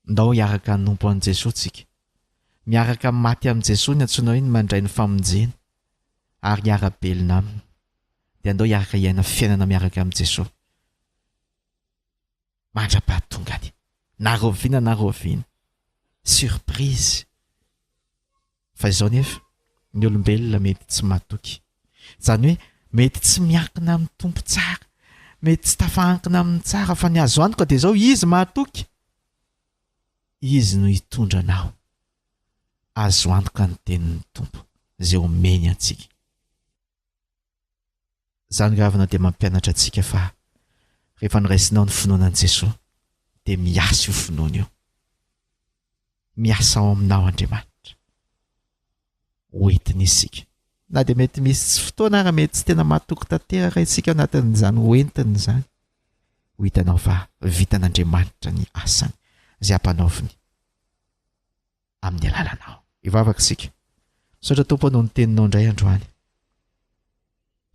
Ndao hiaraka hanompo an'i Jesoa tsika. Miaraka maty amin'i Jesoa ny antsoina hoe ny mandray ny famonjena ary hiara-belona aminy. Dia andao hiaraka hiaina fiainana miaraka amin'i Jesoa. Mandra-pahatongany. Na rahoviana na rahoviana. Surprise. Fa izao nefa, ny olombelona mety tsy matoky. Izany hoe mety tsy miankina amin'ny Tompo tsara, mety tsy tafahankina aminy tsara, fa ny azo antoka dia izao, Izy mahatoky. Izy no hitondra anao. Azo antoka ny tenin'ny Tompo izay omeny antsika. Izany ry havana dia mampianatra antsika fa rehefa noraisinao ny finoana an'i Jesoa dia miasa io finoana io. Miasa ao aminao Andriamanitra. Ho entiny isika. Na dia mety misy tsy fotoana ara mety tsy tena matoky tanteraka isika ao anatin'izany ho entiny izany. Ho hitanao fa vitan'Andriamanitra ny asany izay ampanaoviny amin'ny alalanao. Hivavaka isika. Misaotra Tompo noho ny teninao indray androany.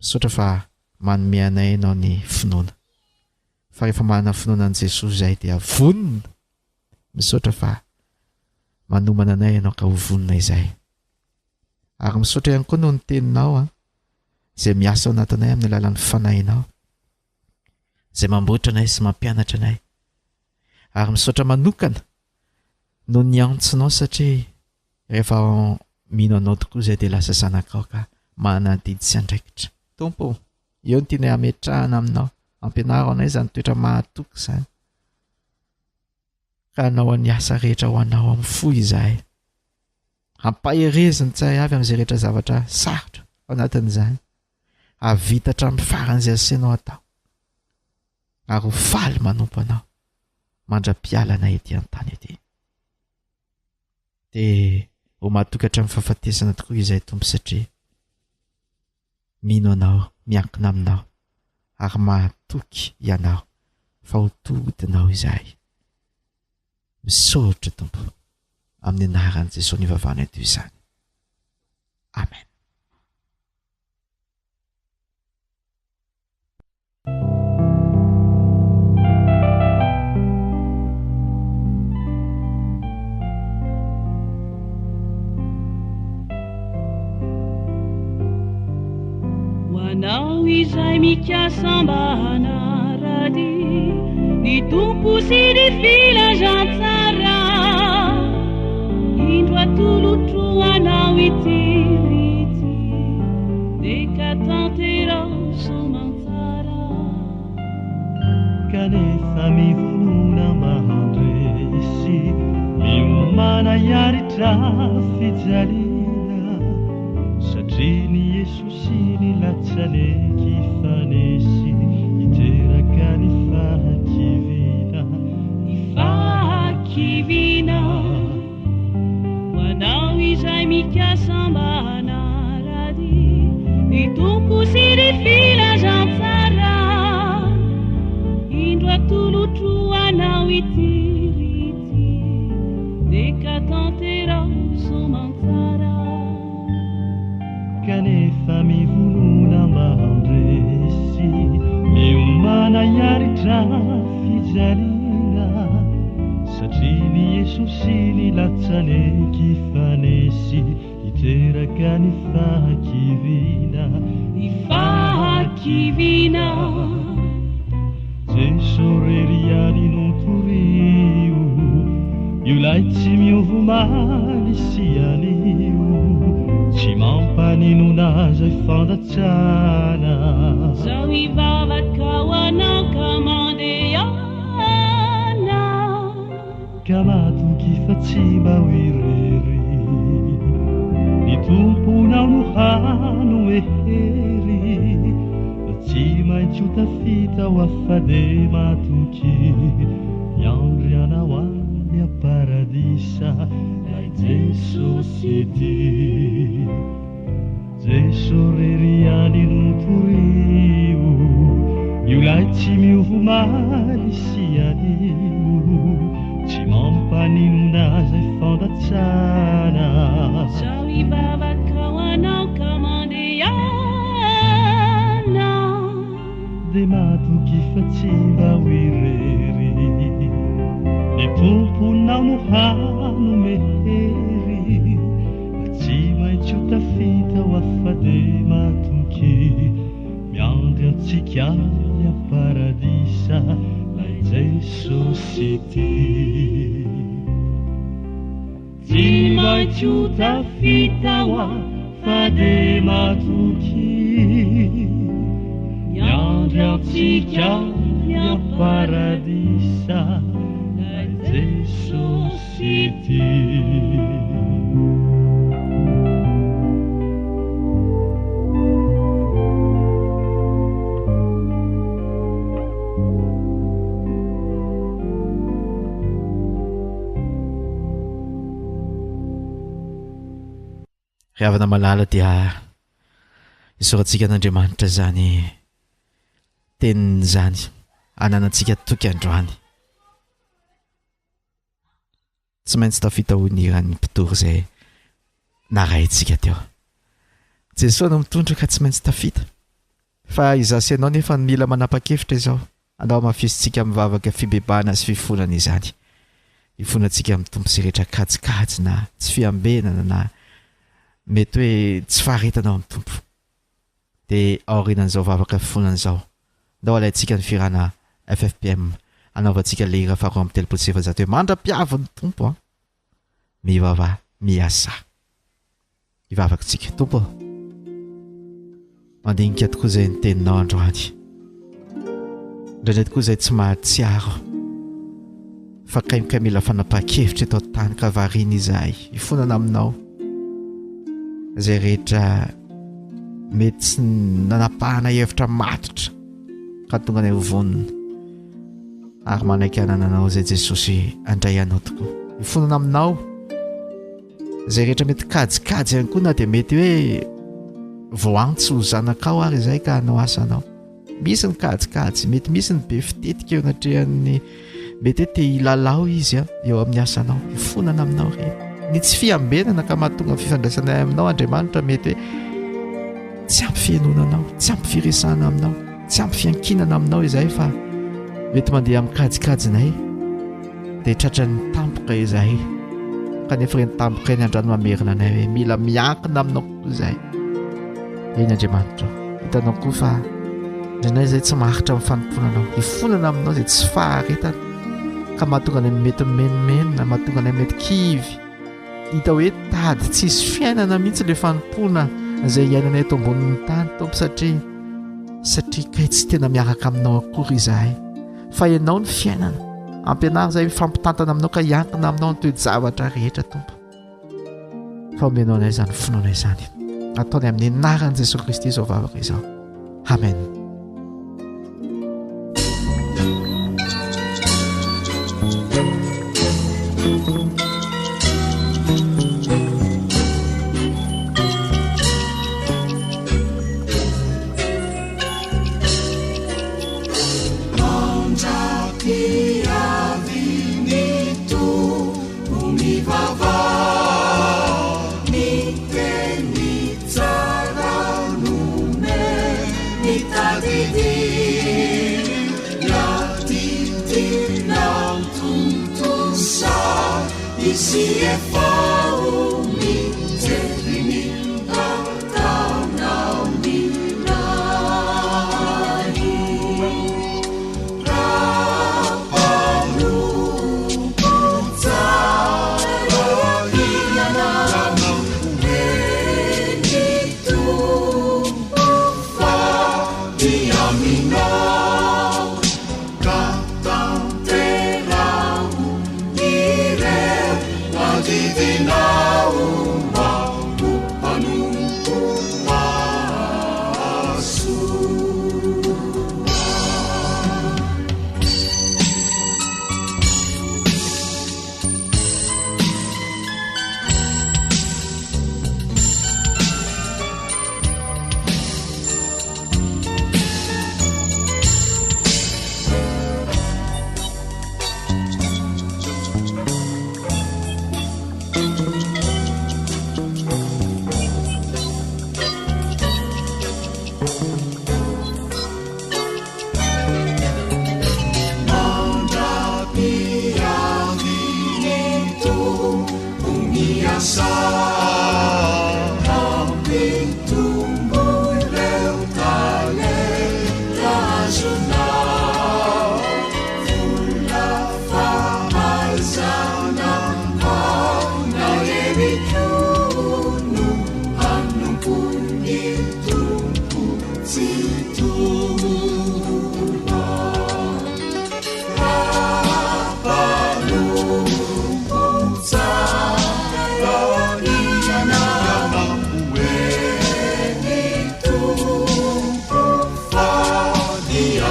Misaotra fa manome anay ianao ny finoana. Fa rehefa manana finoana an'i Jesoa izahay dia vonona. Misaotra fa manomana anay ianao ka ho vonona izahay. Ary misaotra ihany koa noho ny teninao an, izay miasa ao anatinay amin'ny alalan'ny fanahinao, izay mamboatra anay sy mampianatra anay. Ary misaotra manokana noho ny antsonao satria rehefa mino anao tokoa izay dia lasa zanakao ka manana adidy sy andraikitra. Tompo ô, eo no tianay hametrahana aminao, ampianaro anay izany toetra mahatoky izany. Ka hanao ny asa rehetra ho anao amin'ny fo izahay. Ampaherezo ny tsirairay avy amin'izay rehetra zavatra sarotra ao anatin'izany. Hahavita hatramin'ny farany izay asainao atao. Ary ho faly manompo anao mandra-pialana ety an-tany ety. Dia ho mahatoky hatramin'ny fahafatesana tokoa izahay Tompo satria mino anao, miankina aminao ary mahatoky ianao fa ho todinao izahay. Misaotra Tompo amin'ny anaran'i Jesoa nivavahana toy izany. Amen. Ho anao izay mikasa mba hanara-dia ny Tompo sy ny filazantsara, indro atolotro anao ity ity, deka tanteraho soamantsara. Kanefa mivonona mba handresy, miomàna hiaritra fijaliana, satria ny eso sy ny latsaneky hifanesy, hiteraka ny fahakiviana. Ny fahakiviana ho anao izay mikasa mba hanara-dia ny Tompo sy ny filazantsara. Indro atolotro anao ity ry ity, deka tanteraho soamantsara. Kanefa mivonona mba handresy, miomàna hiaritra fijaliana, satria ny eso sy ny latsaneky hifanesy, hiteraka ny fahakiviana. Ny fahakiviana. Jeso rery ihany no torio, io lay tsy miova omaly sy anio, tsy mampaninona izay fandatsana. Zao hivavaka ho anao ka mandehana. Ka matoky fa tsy mba ho irery, ny Tomponao no hanome hery, fa tsy maintsy ho tafita ho afa-dia matoky, miandry anao any. any am-paradisa 'lay Jesosy ity. Jeso rery ihany no torio, Io 'lay tsy miova omaly sy anio, Tsy mampaninona izay fandatsana. Zao hivavaka ho anao ka mandehana. Dia matoky fa tsy mba ho irery. Ny Tomponao no hanome hery. Fa tsy maintsy ho tafita ho afa dia matoky. Miandry antsika any am-paradisa 'lay Jesosy tia. Tsy maintsy ho tafita ho fa dia matoky. Miandry antsika any am-paradisa 'lay Jesosy tia. Ry havana malala dia isaorantsika an'Andriamanitra izany teniny izany ananantsika toky androany. Tsy maintsy tafita ho ny hiran'ny mpitory izay narahintsika teo. Jesoa no mitondra ka tsy maintsy tafita. Fa izaho sy ianao nefa no mila manapa-kevitra izao. Andao hamafisintsika amin'ny vavaka fibebahana sy fifonana izany. Hifonantsika amin'ny Tompo izay rehetra kajikajy na tsy fiambenana na mety hoe tsy faharetana ao amin'ny Tompo. Dia aorianan'izao vavaka fifonana izao, ndao alaintsika ny fihirana ffpm hanaovantsika ilay hira faha 432 hoe Mandra-piavin'ny Tompo an! Mivavaha, miasà. Hivavaka isika. Tompo ô, mandinika tokoa izay ny teninao androany. Indraindray tokoa izay tsy mahatsiaro fa kaimikay mila fanapahan-kevitra eto an-tany ka variana izahay hifonana aminao. Izay rehetra mety tsy nanapahana hevitra matotra ka tonga anay ho vonona ary manaiky hanananao izay Jesosy handray anao tokoa. Hifonana aminao izay rehetra mety kajikajy ihany koa na dia mety hoe voantso ho zanakao ary izay ka hanao asanao. Misy ny kajikajy, mety misy ny be fitetika eo anatrehan'ny mety hoe te hilalao izy a eo amin'ny asanao, hifonana aminao ireny. Ny tsy fiambenana ka mahatonga ny fifandraisanay aminao Andriamanitra mety hoe tsy ampy fihainoana anao, tsy ampy firesahana aminao, tsy ampy fiankinana aminao izahay fa mety mandeha amin'ny kajikajinay dia tratran'ny tampoka izahay. Kanefa ireny tampoka ireny andrano mamerina anay hoe mila miankina aminao kokoa izahay. Eny Andriamanitra, hitanao koa fa indraindray izay tsy maharitra amin'ny fanompoana anao, hifonana aminao izay tsy faharetana ka mahatonga anay mety mimenomenona, mahatonga anay mety kivy. Hita hoe tady tsisy fiainana mihitsy ilay fanompoana izay iainanay eto ambonin'ny tany Tompo satria satria kay tsy tena miaraka aminao akory izahay fa ianao ny fiainana. Ampianaro izahay mifampitantana aminao ka hiankina aminao ny toe-javatra rehetra Tompo. Fa omenao anay izany finoana izany. Ataony amin'ny anaran'i Jesosy Kristy izao vavaka izao. Amen.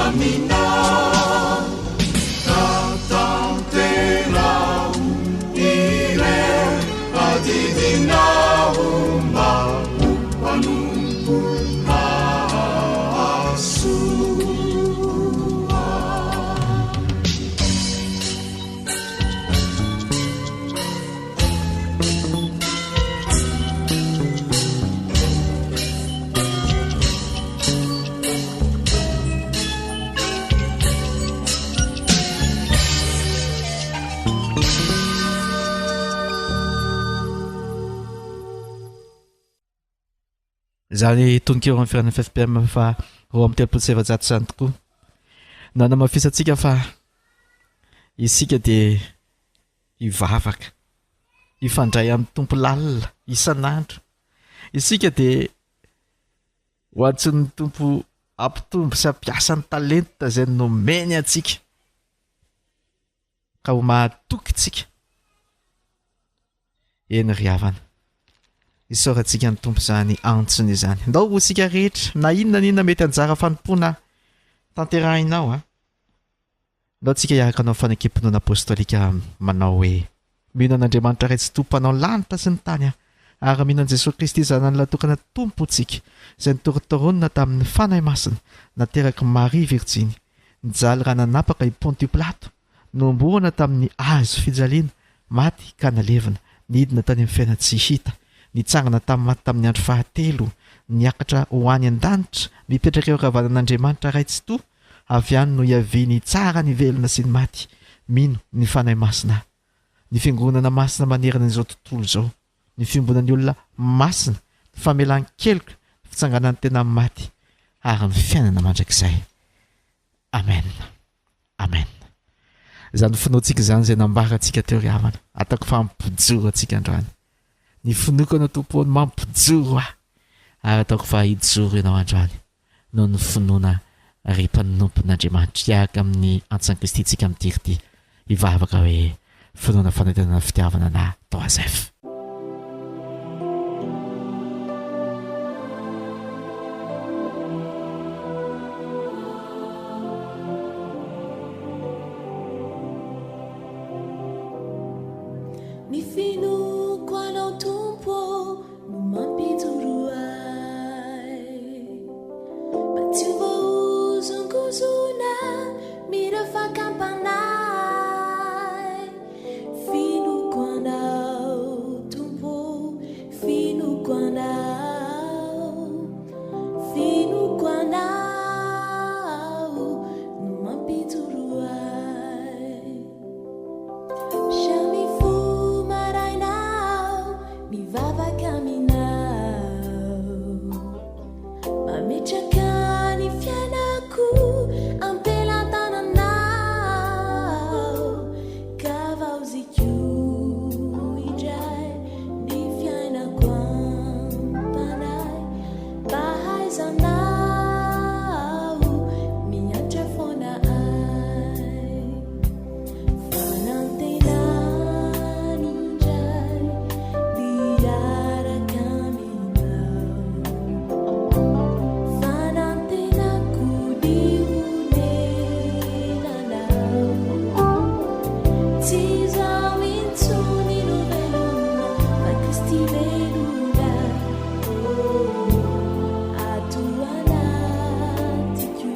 aminao ka tanteraho ireo adidinao mba ho mpanompo mahasoa. Izany tononkira amin'ny fihaonan'ny ffpm fa 432 izany tokoa. Nanamafisantsika fa isika dia hivavaka, hifandray amin'ny Tompo lalina isan'andro. Isika dia ho antsoin'ny Tompo hampitombo sy hampiasa ny talenta izay nomeny antsika ka ho mahatoky tsika. Eny ry havana, isaorantsika ny Tompo izany antsony izany. Ndao ho isika rehetra, na inona na inona mety anjara fanompoana tanterahinao a. Ndao tsika hiaraka hanao fanekem-pinoana apostolika manao hoe, Mino an'Andriamanitra Ray Tsitoha Mpanao ny lanitra sy ny tany aho, ary mino an'i Jesoa Kristy Zanany Latokana Tompontsika, izay notorontoronina tamin'ny Fanahy Masina, naterak'i Maria Virjiny, nijaly raha nanapaka i Pontio Pilato, nohomboana tamin'ny hazo fijaliana, maty ka nalevina, nidina tany amin'ny fiainan-tsy hita, nitsangana tamin'ny maty tamin'ny andro fahatelo, niakatra ho any an-danitra, mipetraka eo ankavanan'Andriamanitra Ray Tsitoha, Avy any no hiaviany hitsara ny velona sy ny maty, mino ny Fanahy Masina, ny Fiangonana masina manerana izao tontolo izao, ny fiombonan'ny olona masina, ny famelan-keloka, ny fitsanganan'ny tena amin'ny maty, ary ny fiainana mandrakizay. Amen. Amen. Izany finoantsika izany izay nambarantsika teo ry havana, ataoko fa hampijoro antsika androany. Ny finoako anao Tompo no mampijoro ahy, ary ataoko fa hijoro ianao androany. noho ny finoana ry mpanompon'Andriamanitra hiaraka amin'ny antsan'i Kristy tsika amin'ity ry ity hivavaka hoe finoana fanantenana fitiavana na 3F. Ny finoako anao Tompo ô no mampijoro ahy mba tsy ho voahozongozona mira fakam-panahy. Finoako anao Tompo ô, finoako anao, finoako anao no mampijoro ahy. Samy mifoha maraina aho mivavaka aminao Mametraka ny fiainako am-pelantananao Ka vaoziko indray ny fiainako am-panahy Mba hahaizanao miantra foana ahy. Fanantenana indray ny hiaraka aminao. Fanantenako ny honenanao. Tsy izaho intsony no velona fa Kristy velona oh, ato anatiko.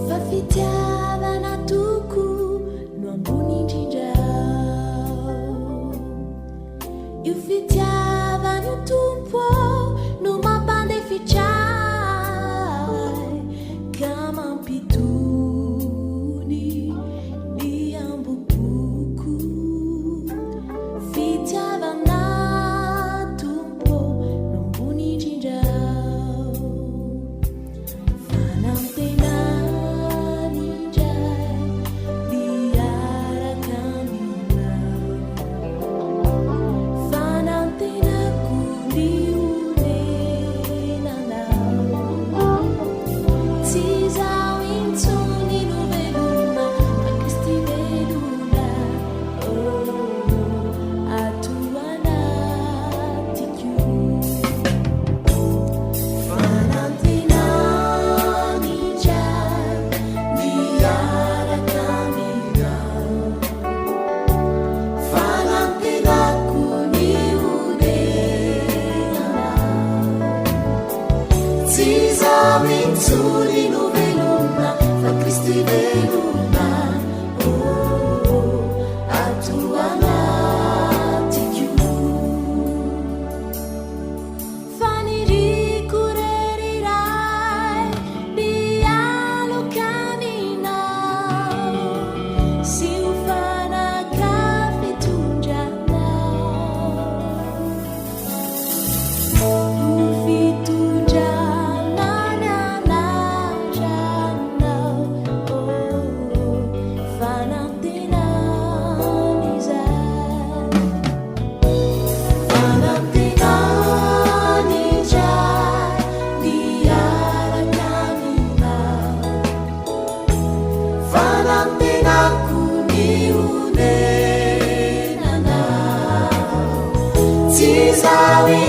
Fa fitiavana tokoa no ambony indrindra ao. Io fitiavana io Tompo ô no mampandefitra ahy ka mampitony ny hambom-poko. Fitiavana Tompo ô no ambony indrindra ao. Fanantenana indray.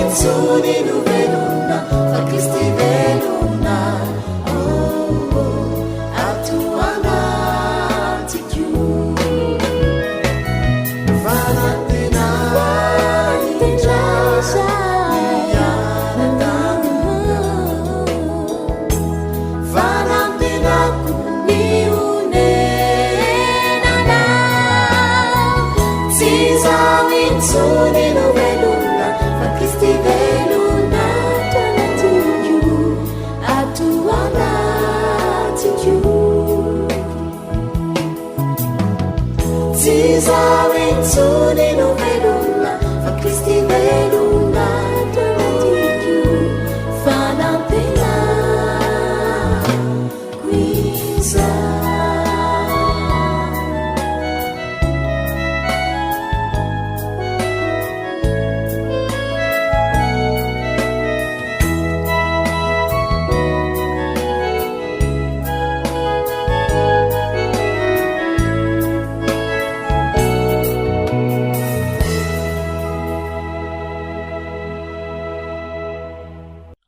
intsony no velona fa Kristy velona oh oh ato anatiko. Fanantenana indray miara-tanora. Fanantenako ny honenana. Tsy izaho intsony no velona fa Kristy velona ato anatiko, ato anatiko. Tsy izaho intsony no velona fa Kristy velona ato anatiko. Fanantenako izany.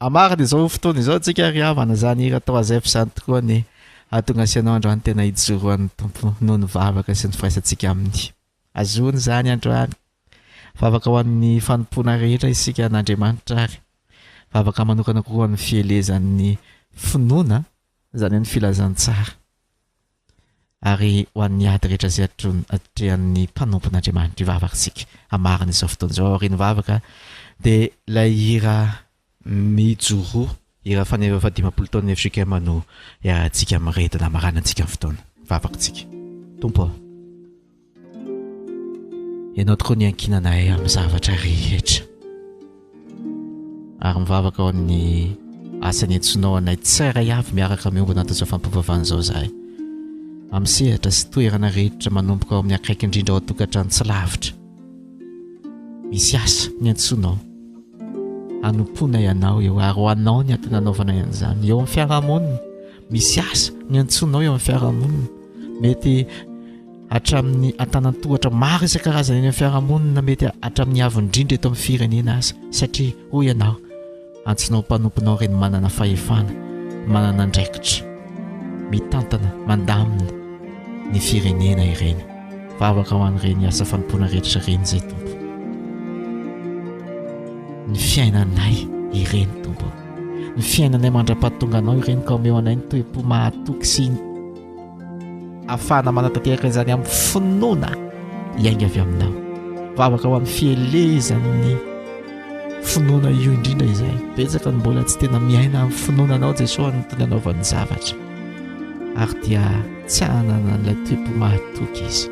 Amarina izao fotoana izao antsika ry havana, izany hira atao AZF izany tokoa anie hahatonga sy anao androany tena hijoro ho an'ny Tompo noho ny vavaka sy ny firaisantsika Aminy. Azony izany androany. Vavaka ho an'ny fanompoana rehetra isika an'Andriamanitra ary vavaka manokana koa ho an'ny fielezan'ny finoana, izany hoe ny filazantsara. Ary ho an'ny ady rehetra izay atrehan'ny mpanompon'Andriamanitra hivavaka isika hamarina izao fotoana izao. Aorian'ny vavaka dia ilay hira Mijoroa, hira faneva faha-50 taon'ny fjkm no iarahantsika miredona hamaranantsika ny fotoana. Vavaka isika. Tompo ô, Ianao tokoa no iankinanay amin'ny zavatra rehetra. Ary mivavaka ao amin'ny asa niantsoanao anay tsirairay avy miaraka miombona anatin'izao fampivavahana izao izahay. Amin'ny sehatra sy toerana rehetra manomboka ao amin'ny akaiky indrindra ao an-tokantrano tsy lavitra. Misy asa niantsoanao hanompoana ianao eo ary ho anao ny antony nanaovanay an'izany. Eo amin'ny fiarahamonina, misy asa niantsoanao eo amin'ny fiarahamonina. Mety hatramin'ny antanan-tohatra maro isan-karazany eny amin'ny fiarahamonina, mety hatramin'ny avo indrindra eto amin'ny firenena aza, satria hoy ianao, antsonao mpanomponao ireny manana fahefana, manana andraikitra, mitantana, mandamina ny firenena ireny. Vavaka ho an'ireny asa fanompoana rehetra ireny izay Tompo. Ny fiainanay ireny Tompo. Ny fiainanay mandra-pahatonga anao ireny ka omeo anay ny toe-po mahatoky sy Ahafahana manatanteraka izany amin'ny finoana hiainga avy aminao. Vavaka ho amin'ny fielezan'ny finoana io indrindra izay. Betsaka ny mbola tsy tena miaina amin'ny finoana anao Jesoa ny tony anaovany zavatra. Ary dia tsy hanana an'ilay toe-po mahatoky izy.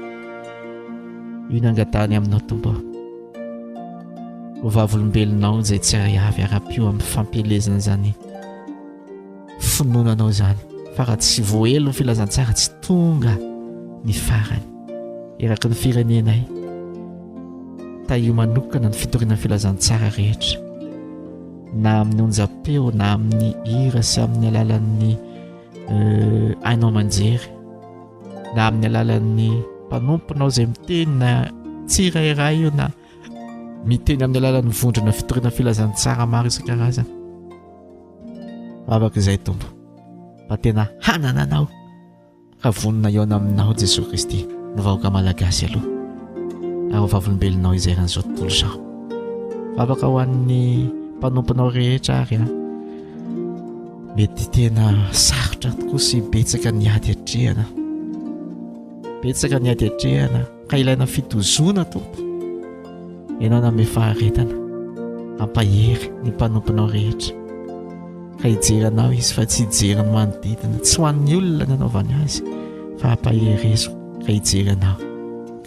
Io ny angatahany aminao Tompo. Ho vavolombelonao izay tsirairay avy ary ampio amin'ny fampielezana izany finoana anao izany fa raha tsy voaelo ny filazantsara tsy tonga ny farany eraky ny firenenay tahio manokana ny fitoriana ny filazantsara rehetra na amin'ny onjam-peo na amin'ny hira sy amin'ny alalan'ny euh, haino aman-jery na amin'ny alalan'ny mpanomponao izay miteny na tsirairay io na miteny amin'ny alalan'ny vondrona fitoriana filazantsara maro isan-karazany Vavaka izay Tompo fa tena hanana anao ka vonona hihaona aminao Jesoa Kristy ny vahoaka malagasy aloha ary ho vavolombelonao izay eran'izao tontolo izao. Vavaka ho an'ny mpanomponao rehetra ary a mety tena sarotra tokoa sy betsaka ny ady atrehana betsaka ny ady atrehana ka ilaina fitozoana Tompo Ianao nanome faharetana hampahery ny mpanomponao rehetra ka hijery anao izy fa tsy hijery ny manodidina tsy ho an'ny olona ny anaovany azy fa hampaherezo ka hijery anao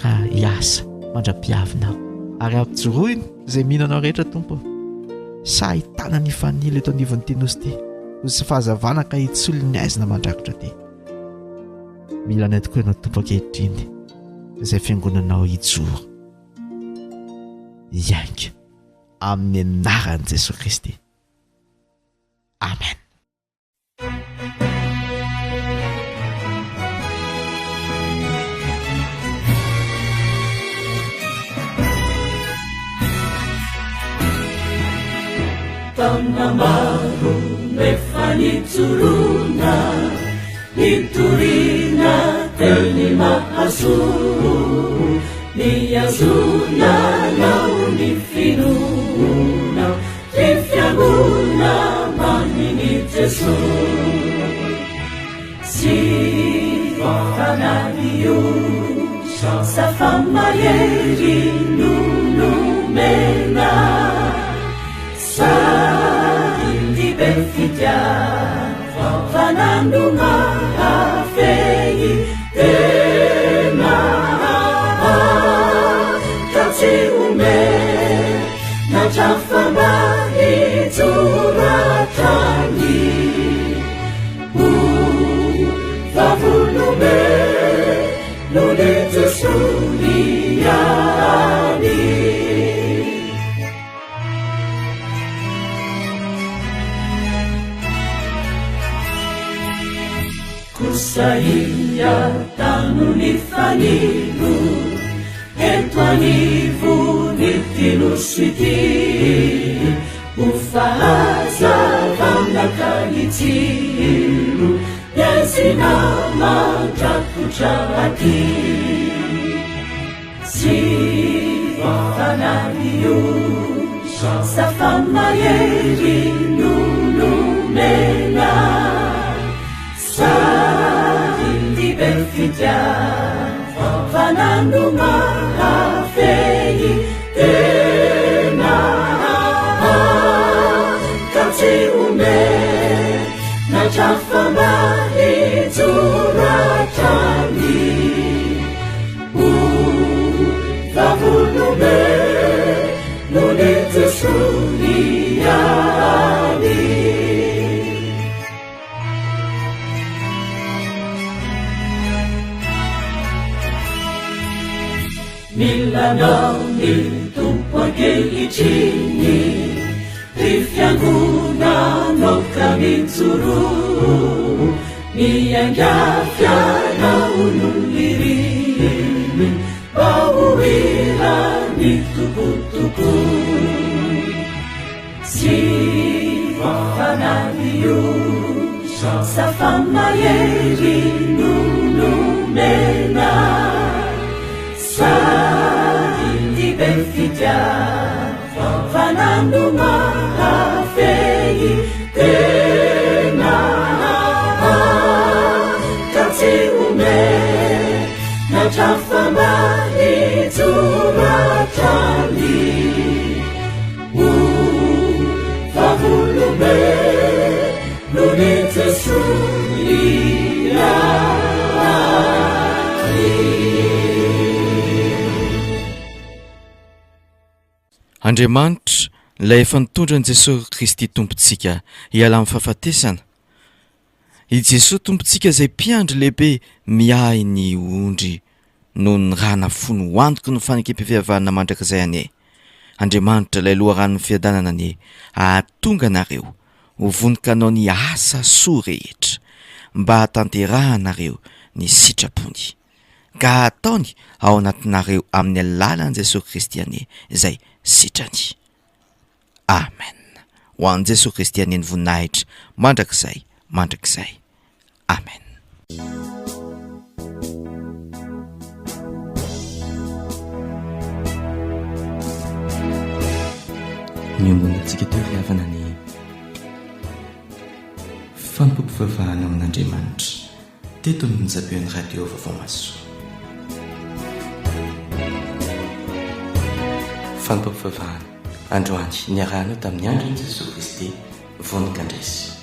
ka hiasa mandra-piavinao ary ampijoroiny izay mino anao rehetra tompo sa ahitana ny fanilo eto anivon'ity nosy ity ho sy fahazavana ka hitsolo ny aizina mandrakotra ty mila anay tokoa ianao tompo ankehitriny izay fiangonanao hijoro hiainga amin'ny anaran'i Jesoa Kristy. Amen. Taona maro no efa nijoroana, nitoriana teny mahasoa, nihazonana ho ny finoana, ry fiangonana mamin'i Jesoa. Tsy fanahy io, safa-mahery no nomena. Sady be fitiavana no mahafehy tena ka tsy omenatra fa mba hijoro hatrany ho vavolombelon'i Jesoa ihany. Kosa ia tano ny fanilo eto anivon'ity nosy ity ho fahazavana ka hitsilo ny aizina mandrakotra aty. Tsy fanahy io Safa-mahery no nomena Sady be fitiavana no mahafehy tena Ka tsy omenatra fa mba hijoro hatrany Ho vavolombelon'i Jesoa ihany. Mila anao ny Tompo ankehitriny, ry fiangonanao ka mijoroa. Miangavy anao no iriny mba ho hiran'ny Tompo tokoa. Tsy fanahy io safa-mahery no nomena sady be fitiavana no mahafehy tena ka tsy omenatra fa mba hijoro hatrany ho vavolombelon'i Jesoa ihany. Andriamanitra, Ilay efa nitondra an'i Jesoa Kristy Tompontsika hiala amin'ny fahafatesana. I Jesoa Tompontsika izay Mpiandry lehibe miahy ny ondry noho ny ra nafony ho antoky ny fanekem-pifihavanana mandrakizay anie. Andriamanitra ilay loharanon'ny fiadanana anie hahatonga anareo ho vonon-kanao ny asa soa rehetra mba hahatanterahanareo ny sitrapony. ka hataony ao anatinareo amin'ny alalan'i Jesoa Kristy anie izay sitrany. Amen. Ho an'i Jesoa Kristy anie ny voninahitra mandrakizay mandrakizay. Amen. Niombonantsika teo ry havana ny fanompoam-pivavahana amin'Andriamanitra. Teto amin'ny onjam-peon'ny Radio Vaovao Mahasoa. Fanompoam-pivavahana, androany, niarahanao tamin'ny Andron'i Jesoa Kristy, vonon-kandresy.